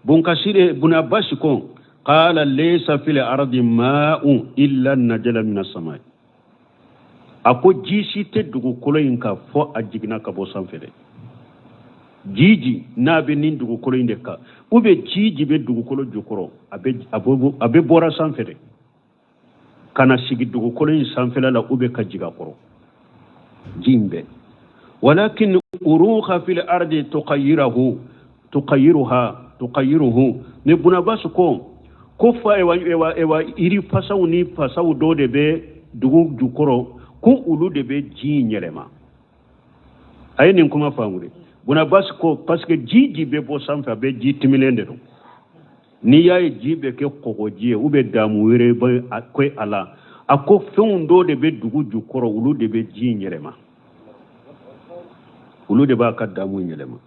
Bunkasiri Ibn Abbas ko qala laysa fil ardi ma'un illa najala mina samai. A ko ji si tɛ dugukolo in kan fɔ a jiginna ka bɔ sanfɛ dɛ. Ji ji n'a bɛ nin dugukolo in de kan, ou bien ji ji bɛ dugukolo jukɔrɔ, a bɛ bɔra sanfɛ de ka na sigi dugukolo in sanfɛla la, ou bien ka jigin a kɔrɔ. Ji in bɛɛ. Walakin uruha fil ardi tuqayyiruhu tuqayyiruhu. Ne Ibn Abbas ko fa ewa yiri fasaw ni fasaw dɔ de bɛ dugu jukɔrɔ, ko olu de bɛ ji in yɛlɛma. A ye nin kuma faamu dɛ. Ibn Abbas ko parce que ji ji bɛ bɔ sanfɛ, a bɛ ji timilen de don. N'i y'a ye ji bɛ kɛ kɔgɔji ye ou bien damu wɛrɛ bɛ kɛ a la, a ko fɛnw dɔ de bɛ dugu jukɔrɔ, olu de bɛ ji in yɛlɛma, olu de b'a ka damu yɛlɛma.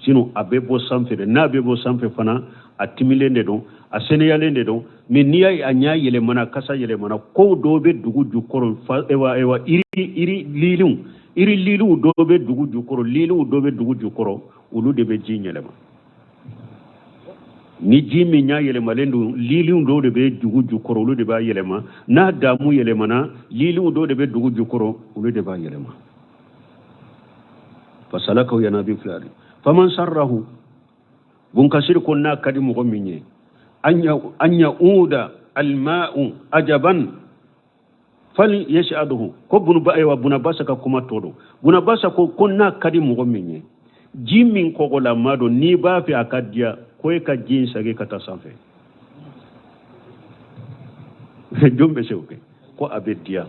Sinon a bɛ bɔ sanfɛ de. N'a bɛ bɔ sanfɛ fana, a timilen de don, a seniyalen de don. Mais n'i y'a ye a ɲɛ yɛlɛmana, kasa yɛlɛmana, kow dɔw bɛ dugu jukɔrɔ, fa ewa ewa iri iri liliw, iri liliw dɔw bɛ dugu jukɔrɔ, liliw dɔw bɛ dugu jukɔrɔ, olu de bɛ ji yɛlɛma. Ni ji min ɲa yɛlɛmalen don, liliw dɔw de bɛ dugu jukɔrɔ, olu de b'a yɛlɛma. N'a damu yɛlɛmana, liliw dɔw de bɛ dugu jukɔrɔ, olu de b'a yɛlɛma. Fasalakahu yanabi fil ardi faman sarrahu. Bunkasiri ko n'a ka di mɔgɔ min ye an yauda alma'u ajaban fal yas'aduhu. Ko bunuba, ayiwa, bunabasa ka kuma tɔ don. Bunabasa ko n'a ka di mɔgɔ min ye, ji min kɔgɔlama don, n'i b'a fɛ a ka diya, ko e ka ji in sagi ka taa sanfɛ. Jɔn bɛ se o kɛ? Ko a bɛ diya.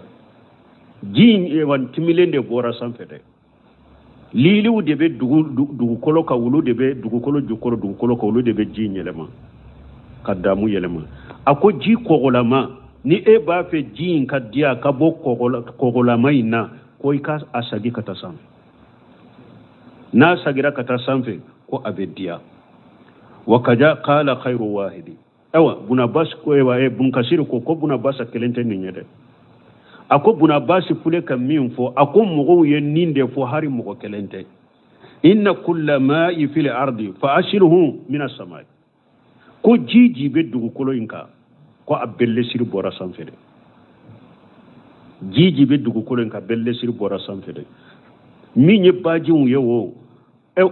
Ji in ewa timilen de bɔra sanfɛ dɛ. Liliw de bɛ dugukolo kan, olu de bɛ dugukolo jukɔrɔ, dugukolo kan, olu de bɛ ji yɛlɛma ka damu yɛlɛma. A ko ji kɔgɔlama, ni e b'a fɛ ji in ka diya ka bɔ kɔgɔlama in na, ko i ka a sagi ka taa sanfɛ. N'a sagira ka taa sanfɛ, ko a bɛ diya. Wa kaja qala khayru wahidi. Ayiwa, bunabasi ko, ayiwa, bunkasiri ko bunabasa kelen tɛ nin ye dɛ. A ko bunabasi fule ka min fɔ, a ko mɔgɔw ye nin de fɔ, hari mɔgɔ kelen tɛ. Inna kulla ma'i fil ardi fa ashiruhu mina samai. Ko ji bɛ dugukolo in kan, ko a bɛɛ lesiri bɔra sanfɛ dɛ. Ji bɛ dugukolo in kan, bɛɛ lesiri bɔra sanfɛ dɛ. Min ye bajiw ye o,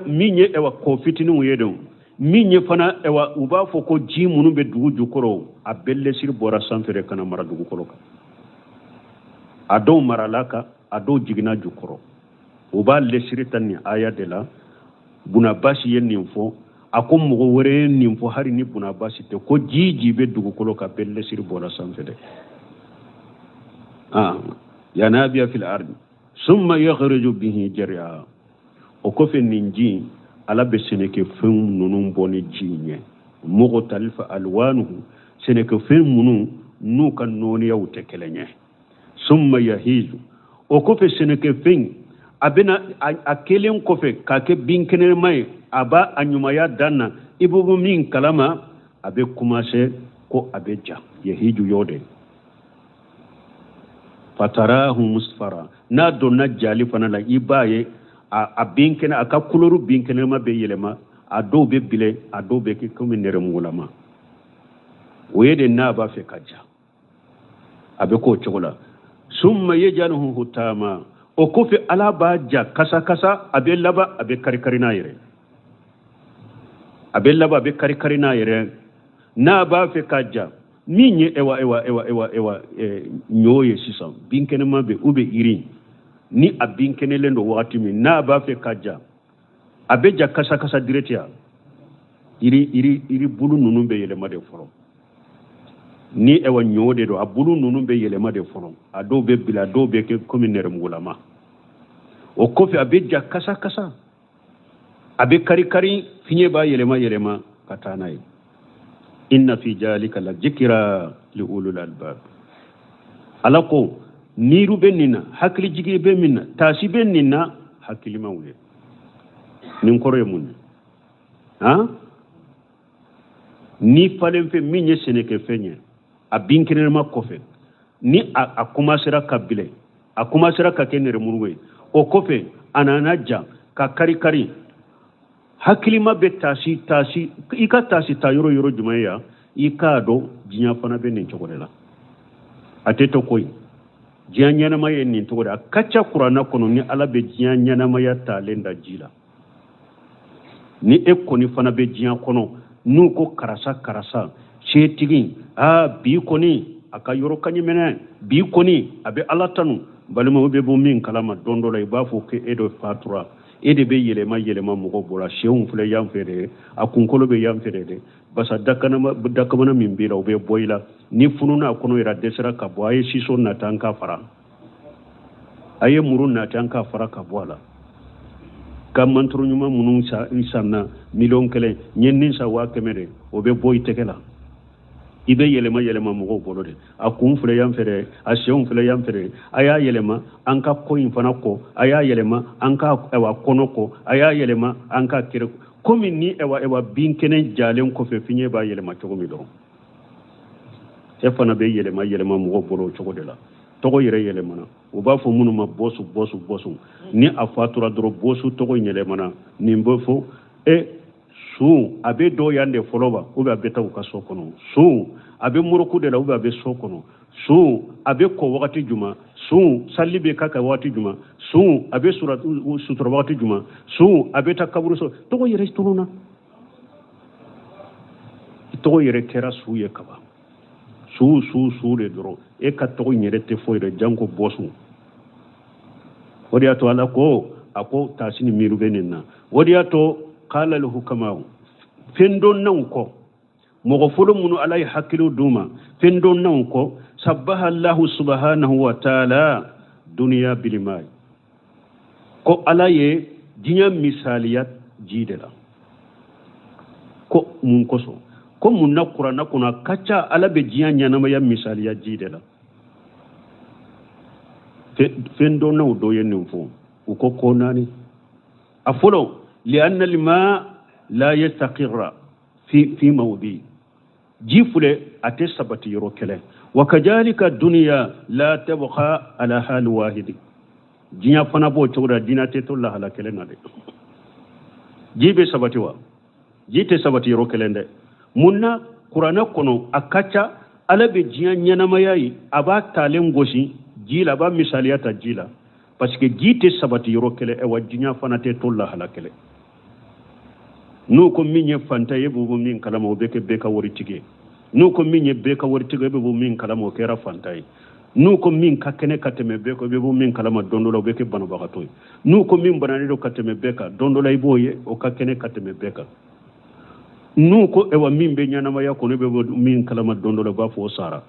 min ye ewa kɔ fitininw ye dɛ, min ye fana ewa u b'a fɔ ko ji minnu bɛ dugu jukɔrɔ, a bɛɛ lesiri bɔra sanfɛ de ka na mara dugukolo kan. A dɔw marala kan, a dɔw jiginna jukɔrɔ. U b'a lesiri ta nin aya de la. Bunabasi ye nin fɔ, a ko mɔgɔ wɛrɛ ye nin fɔ, hali ni bunabasi tɛ, ko ji bɛ dugukolo kan, bɛɛ lesiri bɔra sanfɛ dɛ. Yanabiya fil ardi summa yakhruju bihi jari'a. O kɔfɛ nin ji, ala bɛ sɛnɛkɛfɛnw ninnu bɔ ni ji in ye, mukhtalifa alwanuhu, sɛnɛkɛfɛn minnu n'u ka nɔɔniyaw tɛ kelen ye. Summa yahizu. O kɔfɛ sɛnɛkɛfɛn a bɛna a kelen kɔfɛ k'a kɛ binkɛnɛma ye, a b'a a ɲumanya dan na, i bɛ bɔ min kalama, a bɛ commencer ko a bɛ ja. Yahiju y'o de. Fatarahu musfara. N'a donna jali fana la, i b'a ye a binkɛnɛ, a ka couleur binkɛnɛma bɛ yɛlɛma, a dɔw bɛ bilen, a dɔw bɛ kɛ komi nɛrɛmugulama. O ye de n'a b'a fɛ ka ja, a bɛ k'o cogo la. Summa yajaluhu hutama. O kɔfɛ ala b'a ja kasa kasa, a bɛ laban a bɛ kari kari n'a yɛrɛ, a bɛ laban a bɛ kari kari n'a yɛrɛ. N'a b'a fɛ ka ja, min ye ewa ewa ewa ewa ewa ɲɔ ye sisan, binkɛnɛma bɛ ou bien yiri, ni a binkɛnɛlen don wagati min, n'a b'a fɛ ka ja, a bɛ ja kasa kasa direct ya. Yiri bulu ninnu bɛ yɛlɛma de fɔlɔ. Ni ewa ɲɔ de don, a bulu ninnu bɛ yɛlɛma de fɔlɔ, a dɔw bɛ bila, a dɔw bɛ kɛ komi nɛrɛmugulama. O kɔfɛ a bɛ ja kasa kasa, a bɛ kari kari, fiɲɛ b'a yɛlɛma yɛlɛma ka taa n'a ye. Inna fi jalika la jikira li ulul albab. Ala ko niiru bɛ nin na, hakilijigi bɛ min na, taasi bɛ nin na hakilimaw ye. Nin kɔrɔ ye mun ye? Han, ni falenfɛn min ye sɛnɛkɛfɛn ye, a binkɛnɛma kɔfɛ, ni a commencera ka bilen, a commencera ka kɛ nɛrɛmugu ye, o kɔfɛ a nana ja ka kari kari, hakilima bɛ taasi taasi. I ka taasi ta yɔrɔ yɔrɔ jumɛn ya? I k'a dɔn diɲɛ fana bɛ nin cogo de la, a tɛ to koyi. Diɲɛ ɲɛnama ye nin cogo de, a ka ca kuranna kɔnɔ ni ala bɛ diɲɛ ɲɛnamaya talen da ji la. Ni e kɔni fana bɛ diɲɛ kɔnɔ, n'u ko karisa karisa setigi, aa bi kɔni a ka yɔrɔ ka ɲi minɛ, bi kɔni a bɛ ala tanu, balimaw bɛ bɔ min kalama don dɔ la, i b'a fɔ k'e de fatura, e de bɛ yɛlɛma yɛlɛma mɔgɔ bɔra. Sɛw filɛ yan fɛ dɛ, a kunkolo bɛ yan fɛ dɛ, basa dakamana min b'i la, o bɛ bɔ i la. Ni fununa a kɔnɔ yɛrɛ, a dɛsɛra ka bɔ, a ye siso nata an ka fara, a ye muru nata an ka fara ka bɔ a la. Ka mantoro ɲuman minnu sanna 1,000,000, n ye nin san 100,000 de, o bɛ bɔ i tɛgɛ la. I bɛ yɛlɛma yɛlɛma mɔgɔw bolo de. A kun filɛ yan fɛ dɛ, a senw filɛ yan fɛ dɛ. A y'a yɛlɛma an ka kɔ in fana kɔ, a y'a yɛlɛma an ka ɛwa kɔnɔ kɔ, a y'a yɛlɛma an ka kɛrɛ. Komi ni ɛwa ɛwa binkɛnɛ jalen kɔfɛ fiɲɛ b'a yɛlɛma cogo min dɔrɔn, e fana bɛ yɛlɛma yɛlɛma mɔgɔw bolo o cogo de la. Tɔgɔ yɛrɛ yɛlɛmana, u b'a fɔ minnu ma bɔsu bɔsu bɔsu. Ni a fatura dɔrɔn bɔsu tɔgɔ yɛlɛmana. Nin bɛ fɔ e sun a bɛ dɔw yan de fɔlɔ wa, ou bien a bɛ taa u ka so kɔnɔ. Sun a bɛ moroku de la, ou bien a bɛ so kɔnɔ. Sun a bɛ kɔ wagati jumɛn, sun sali bɛ k'a kan wagati jumɛn, sun a bɛ sutura wagati jumɛn, sun a bɛ taa kaburuso. Tɔgɔ yɛrɛ tununna, tɔgɔ yɛrɛ kɛra su ye kaban. Su su su de dɔrɔn, e ka tɔgɔ in yɛrɛ tɛ foyi yɛrɛ janko bɔsu. O de y'a to Ala ko a ko taasi ni miiri bɛ nin na. O de y'a to qala al-hukama, fɛn dɔnnaw kɔ, mɔgɔ fɔlɔ minnu Ala ye hakiliw d'u ma, fɛn dɔnnaw kɔ, sabbaha Allahu subhanahu wa ta'ala duniya bilima, ko Ala ye diɲɛ misaliya ji de la. Ko mun kosɔn? Ko mun na kuranna kɔnɔ a ka ca Ala bɛ diɲɛ ɲɛnamaya misaliya ji de la. Fɛn dɔnnaw dɔ ye nin fɔ, u ko ko naani. A fɔlɔ, li'anna al-ma la yastaqirra fi mawdi, ji filɛ a tɛ sabati yɔrɔ kelen. Wa kadhalika dunya la tabqa ala hal wahidi, diɲɛ fana b'o cogo la, diɲɛ tɛ to lahala kelen na dɛ. Ji bɛ sabati wa? Ji tɛ sabati yɔrɔ kelen dɛ. Mun na kuranɛ kɔnɔ a ka ca Ala bɛ diɲɛ ɲɛnamaya ye, a b'a talen gosi ji la, a b'a misaliya ta ji la, parce que ji tɛ sabati yɔrɔ kelen, wa diɲɛ fana tɛ to lahala kelen. N'u ko min ye fantan ye, e bɛ bɔ min kalama, o bɛ kɛ bɛɛ ka waritigi ye. N'u ko min ye bɛɛ ka waritigi ye, e bɛ bɔ min kalama, o kɛra fantan ye. N'u ko min ka kɛnɛ ka tɛmɛ bɛɛ kan, i bɛ bɔ min kalama, don dɔ la o bɛ kɛ banabagatɔ ye. N'u ko min bananen don ka tɛmɛ bɛɛ kan, don dɔ la i b'o ye o ka kɛnɛ ka tɛmɛ bɛɛ kan. N'u ko ewa min bɛ ɲɛnamaya kɔnɔ, i bɛ bɔ min kalama, don dɔ la u b'a fɔ o sara.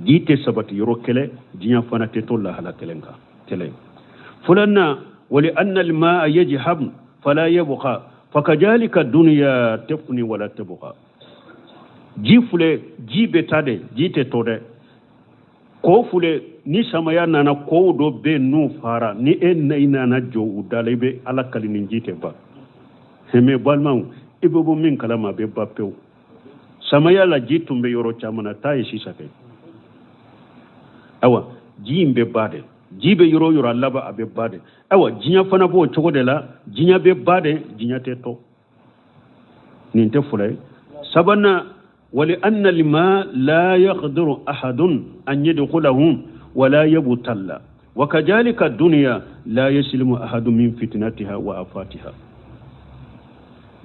Ji tɛ sabati yɔrɔ kelen, diɲɛ fana tɛ to lahala kelen kan kelen. Filanan, wali anna al-ma'a yajhab fala yabqa fakadhalika dunya tafni wala tabqa. Ji filɛ, ji bɛ taa dɛ, ji tɛ to dɛ. Kɔ filɛ, ni samaya nana, kɔw dɔ bɛ yen n'u fara, ni e nana jɔ u da la, i bɛ Ala kali ni ji tɛ ban. Mɛ balimaw, i bɛ bɔ min kalama, a bɛ ban pewu. Samaya la ji tun bɛ yɔrɔ caman na, taa ye sisan kɛ. Ayiwa, ji in bɛ ban dɛ. Ji bɛ yɔrɔ o yɔrɔ, a laban a bɛ ban dɛ. Ayiwa, diɲɛ fana b'o cogo de la, diɲɛ bɛ ban dɛ, diɲɛ tɛ to. Nin tɛ fɔlɔ ye. Sabanan, wali anna al-ma la yaqdiru ahadun an yadkhulahu wa la yabtalla wa kadhalika dunya la yaslimu ahadun min fitnatiha wa afatiha.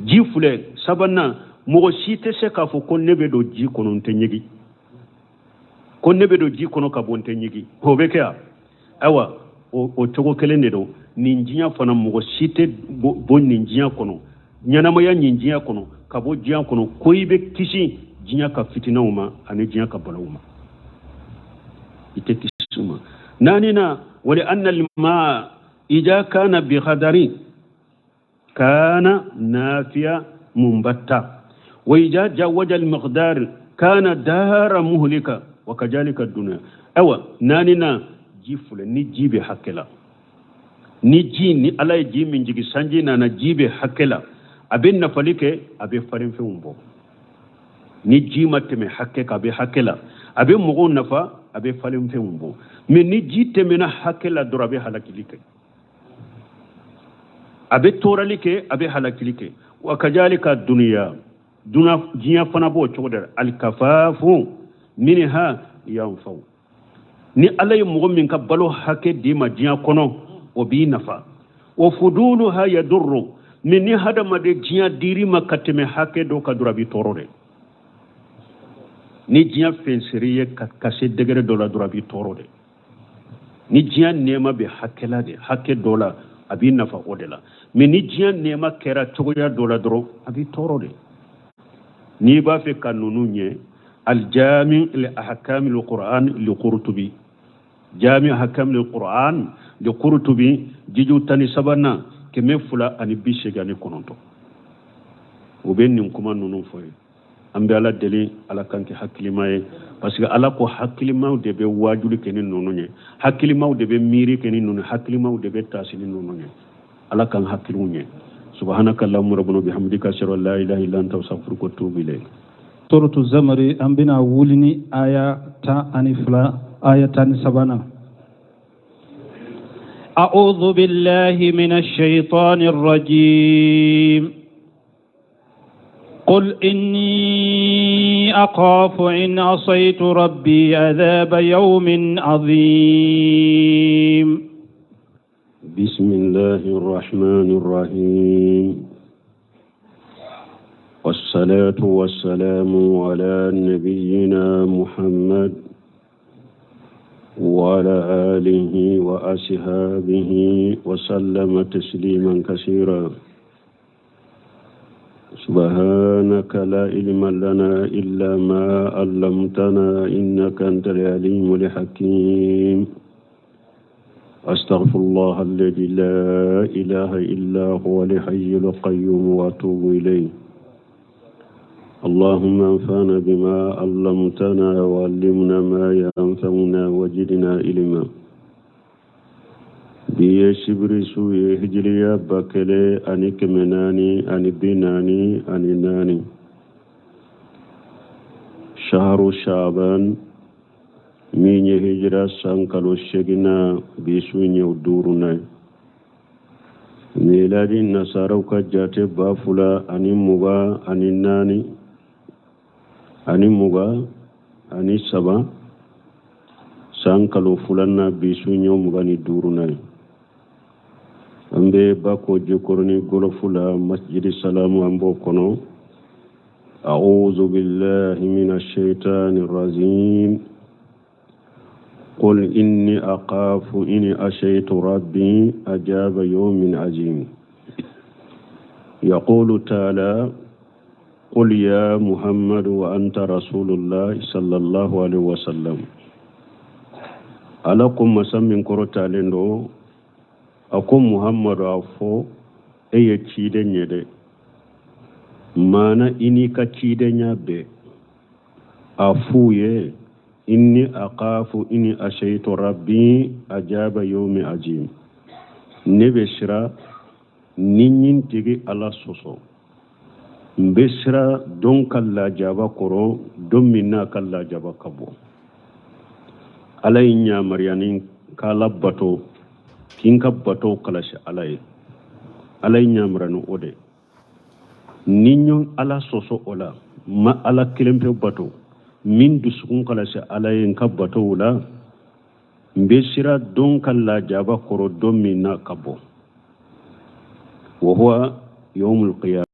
Ji filɛ, sabanan, mɔgɔ si tɛ se k'a fɔ ko ne bɛ don ji kɔnɔ n tɛ ɲigin, ko ne bɛ don ji kɔnɔ ka bɔ n tɛ ɲigin, o bɛ kɛ wa? Ayiwa, o cogo kelen de don. Nin diɲɛ fana, mɔgɔ si tɛ bɔ nin diɲɛ kɔnɔ, ɲɛnamaya nin diɲɛ kɔnɔ, ka bɔ diɲɛ kɔnɔ ko i bɛ kisi diɲɛ ka fitinɛw ma ani diɲɛ ka balaw ma, i tɛ kisi u ma. Naaninan, wali anna al-maa idha kana bi qadari kana nafiya munbatta wa idha jawaja al-miqdar kana dara muhlika wa kadhalika ad-dunya. Ayiwa, naaninan, ji filɛ, ni ji bɛ hakɛ la, ni ji ni Ala ye ji min jigin, sanji nana, ji bɛ hakɛ la, a bɛ nafali kɛ, a bɛ farinfɛnw bɔ. Ni ji ma tɛmɛ hakɛ kan, a bɛ hakɛ la, a bɛ mɔgɔw nafa, a bɛ farinfɛnw bɔ. Mɛ ni ji tɛmɛna hakɛ la dɔrɔn, a bɛ halakili kɛ, a bɛ tɔɔrɔli kɛ, a bɛ halakili kɛ. Wa kadhalika dunya, diɲɛ fana b'o cogo de la. Alikafafu minha yanfa'u. Ni Ala ye mɔgɔ min ka balo hakɛ d'i ma diɲɛ kɔnɔ, o b'i nafa. Wa fuduluha yadurru. Mɛ ni hadamaden diɲɛ dir'i ma ka tɛmɛ hakɛ dɔ kan dɔrɔn, a b'i tɔɔrɔ dɛ. Ni diɲɛ fɛn ser'i ye ka se degré dɔ la dɔrɔn, a b'i tɔɔrɔ dɛ. Ni diɲɛ nɛɛma bɛ hakɛ la de, hakɛ dɔ la, a b'i nafa o de la. Mɛ ni diɲɛ nɛɛma kɛra cogoya dɔ la dɔrɔn, a b'i tɔɔrɔ de. N'i b'a fɛ ka ninnu ɲɛ, aljami li ahkami alquran li Qurtubi, jami ahkami alquran li Qurtubi, jiju 13nan, 289, o bɛ nin kuma ninnu fɔ ye. An bɛ Ala deli, Ala k'an kɛ hakilima ye, parce que Ala ko hakilimaw de bɛ waajuli kɛ ni ninnu ye, hakilimaw de bɛ miiri kɛ ni ninnu ye, hakilimaw de bɛ taasi ni ninnu ye. Ala k'an hakiliw ɲɛ. Subhanaka allahumma rabbana bihamdika, ashhadu an la ilaha illa anta, astaghfiruka wa atubu ilayk. Suratu Zamari, an bɛna wuli ni aya 12, aya 13nan. أعوذ بالله من الشيطان الرجيم. قل إني أخاف إن عصيت ربي عذاب يوم عظيم. بسم الله الرحمن الرحيم، والصلاة والسلام على نبينا محمد وعلى آله وأصحابه وسلم تسليما كثيرا. سبحانك لا علم لنا إلا ما علمتنا، إنك أنت العليم الحكيم. أستغفر الله الذي لا إله إلا هو الحي القيوم وأتوب إليه. اللهم انفعنا بما علمتنا وعلمنا ما ينفعنا وزدنا علما. Bi ye sibiri su ye, hijiriya 1444, shaharu Shaban, min ye hijira san kalo seginna, bi su ye o duurunan ye. Miladi nasaraw ka jate 2024 ani 23, san kalo filanan, bi su ye 25nan ye. An bɛ Bako Jikɔrɔni gɔlɔfu la, Masjidi Salamu, an b'o kɔnɔ. أعوذ بالله من الشيطان الرجيم. قل إني أخاف إن عصيت ربي عذاب يوم عظيم. يقول تعالى: قل يا محمد وأنت رسول الله صلى الله عليه وسلم. Ala ko masa min kɔrɔtalen don, a ko Muhammadu, a fɔ e ye ciden ye dɛ, maana i n'i ka cidenya bɛɛ, a f'u ye: inni akhafu in asaitu rabbi ajaba yawmi azim. Ne bɛ siran ni n ye n tigi Ala sɔsɔ, n bɛ siran don ka lajaba kɔrɔ, don min n'a ka lajaba ka bon. Ala ye n yamaruya ni k'Ala bato, k'i ka bato kalasi Ala ye. Ala ye n yamaruya ni o de ni n ye Ala sɔsɔ, o la n ma Ala kelen pe bato min dusukun kalasi Ala ye n ka batow la, n bɛ siran don ka lajaba kɔrɔ, don min n'a ka bon, wa huwa yawmul qiyamah.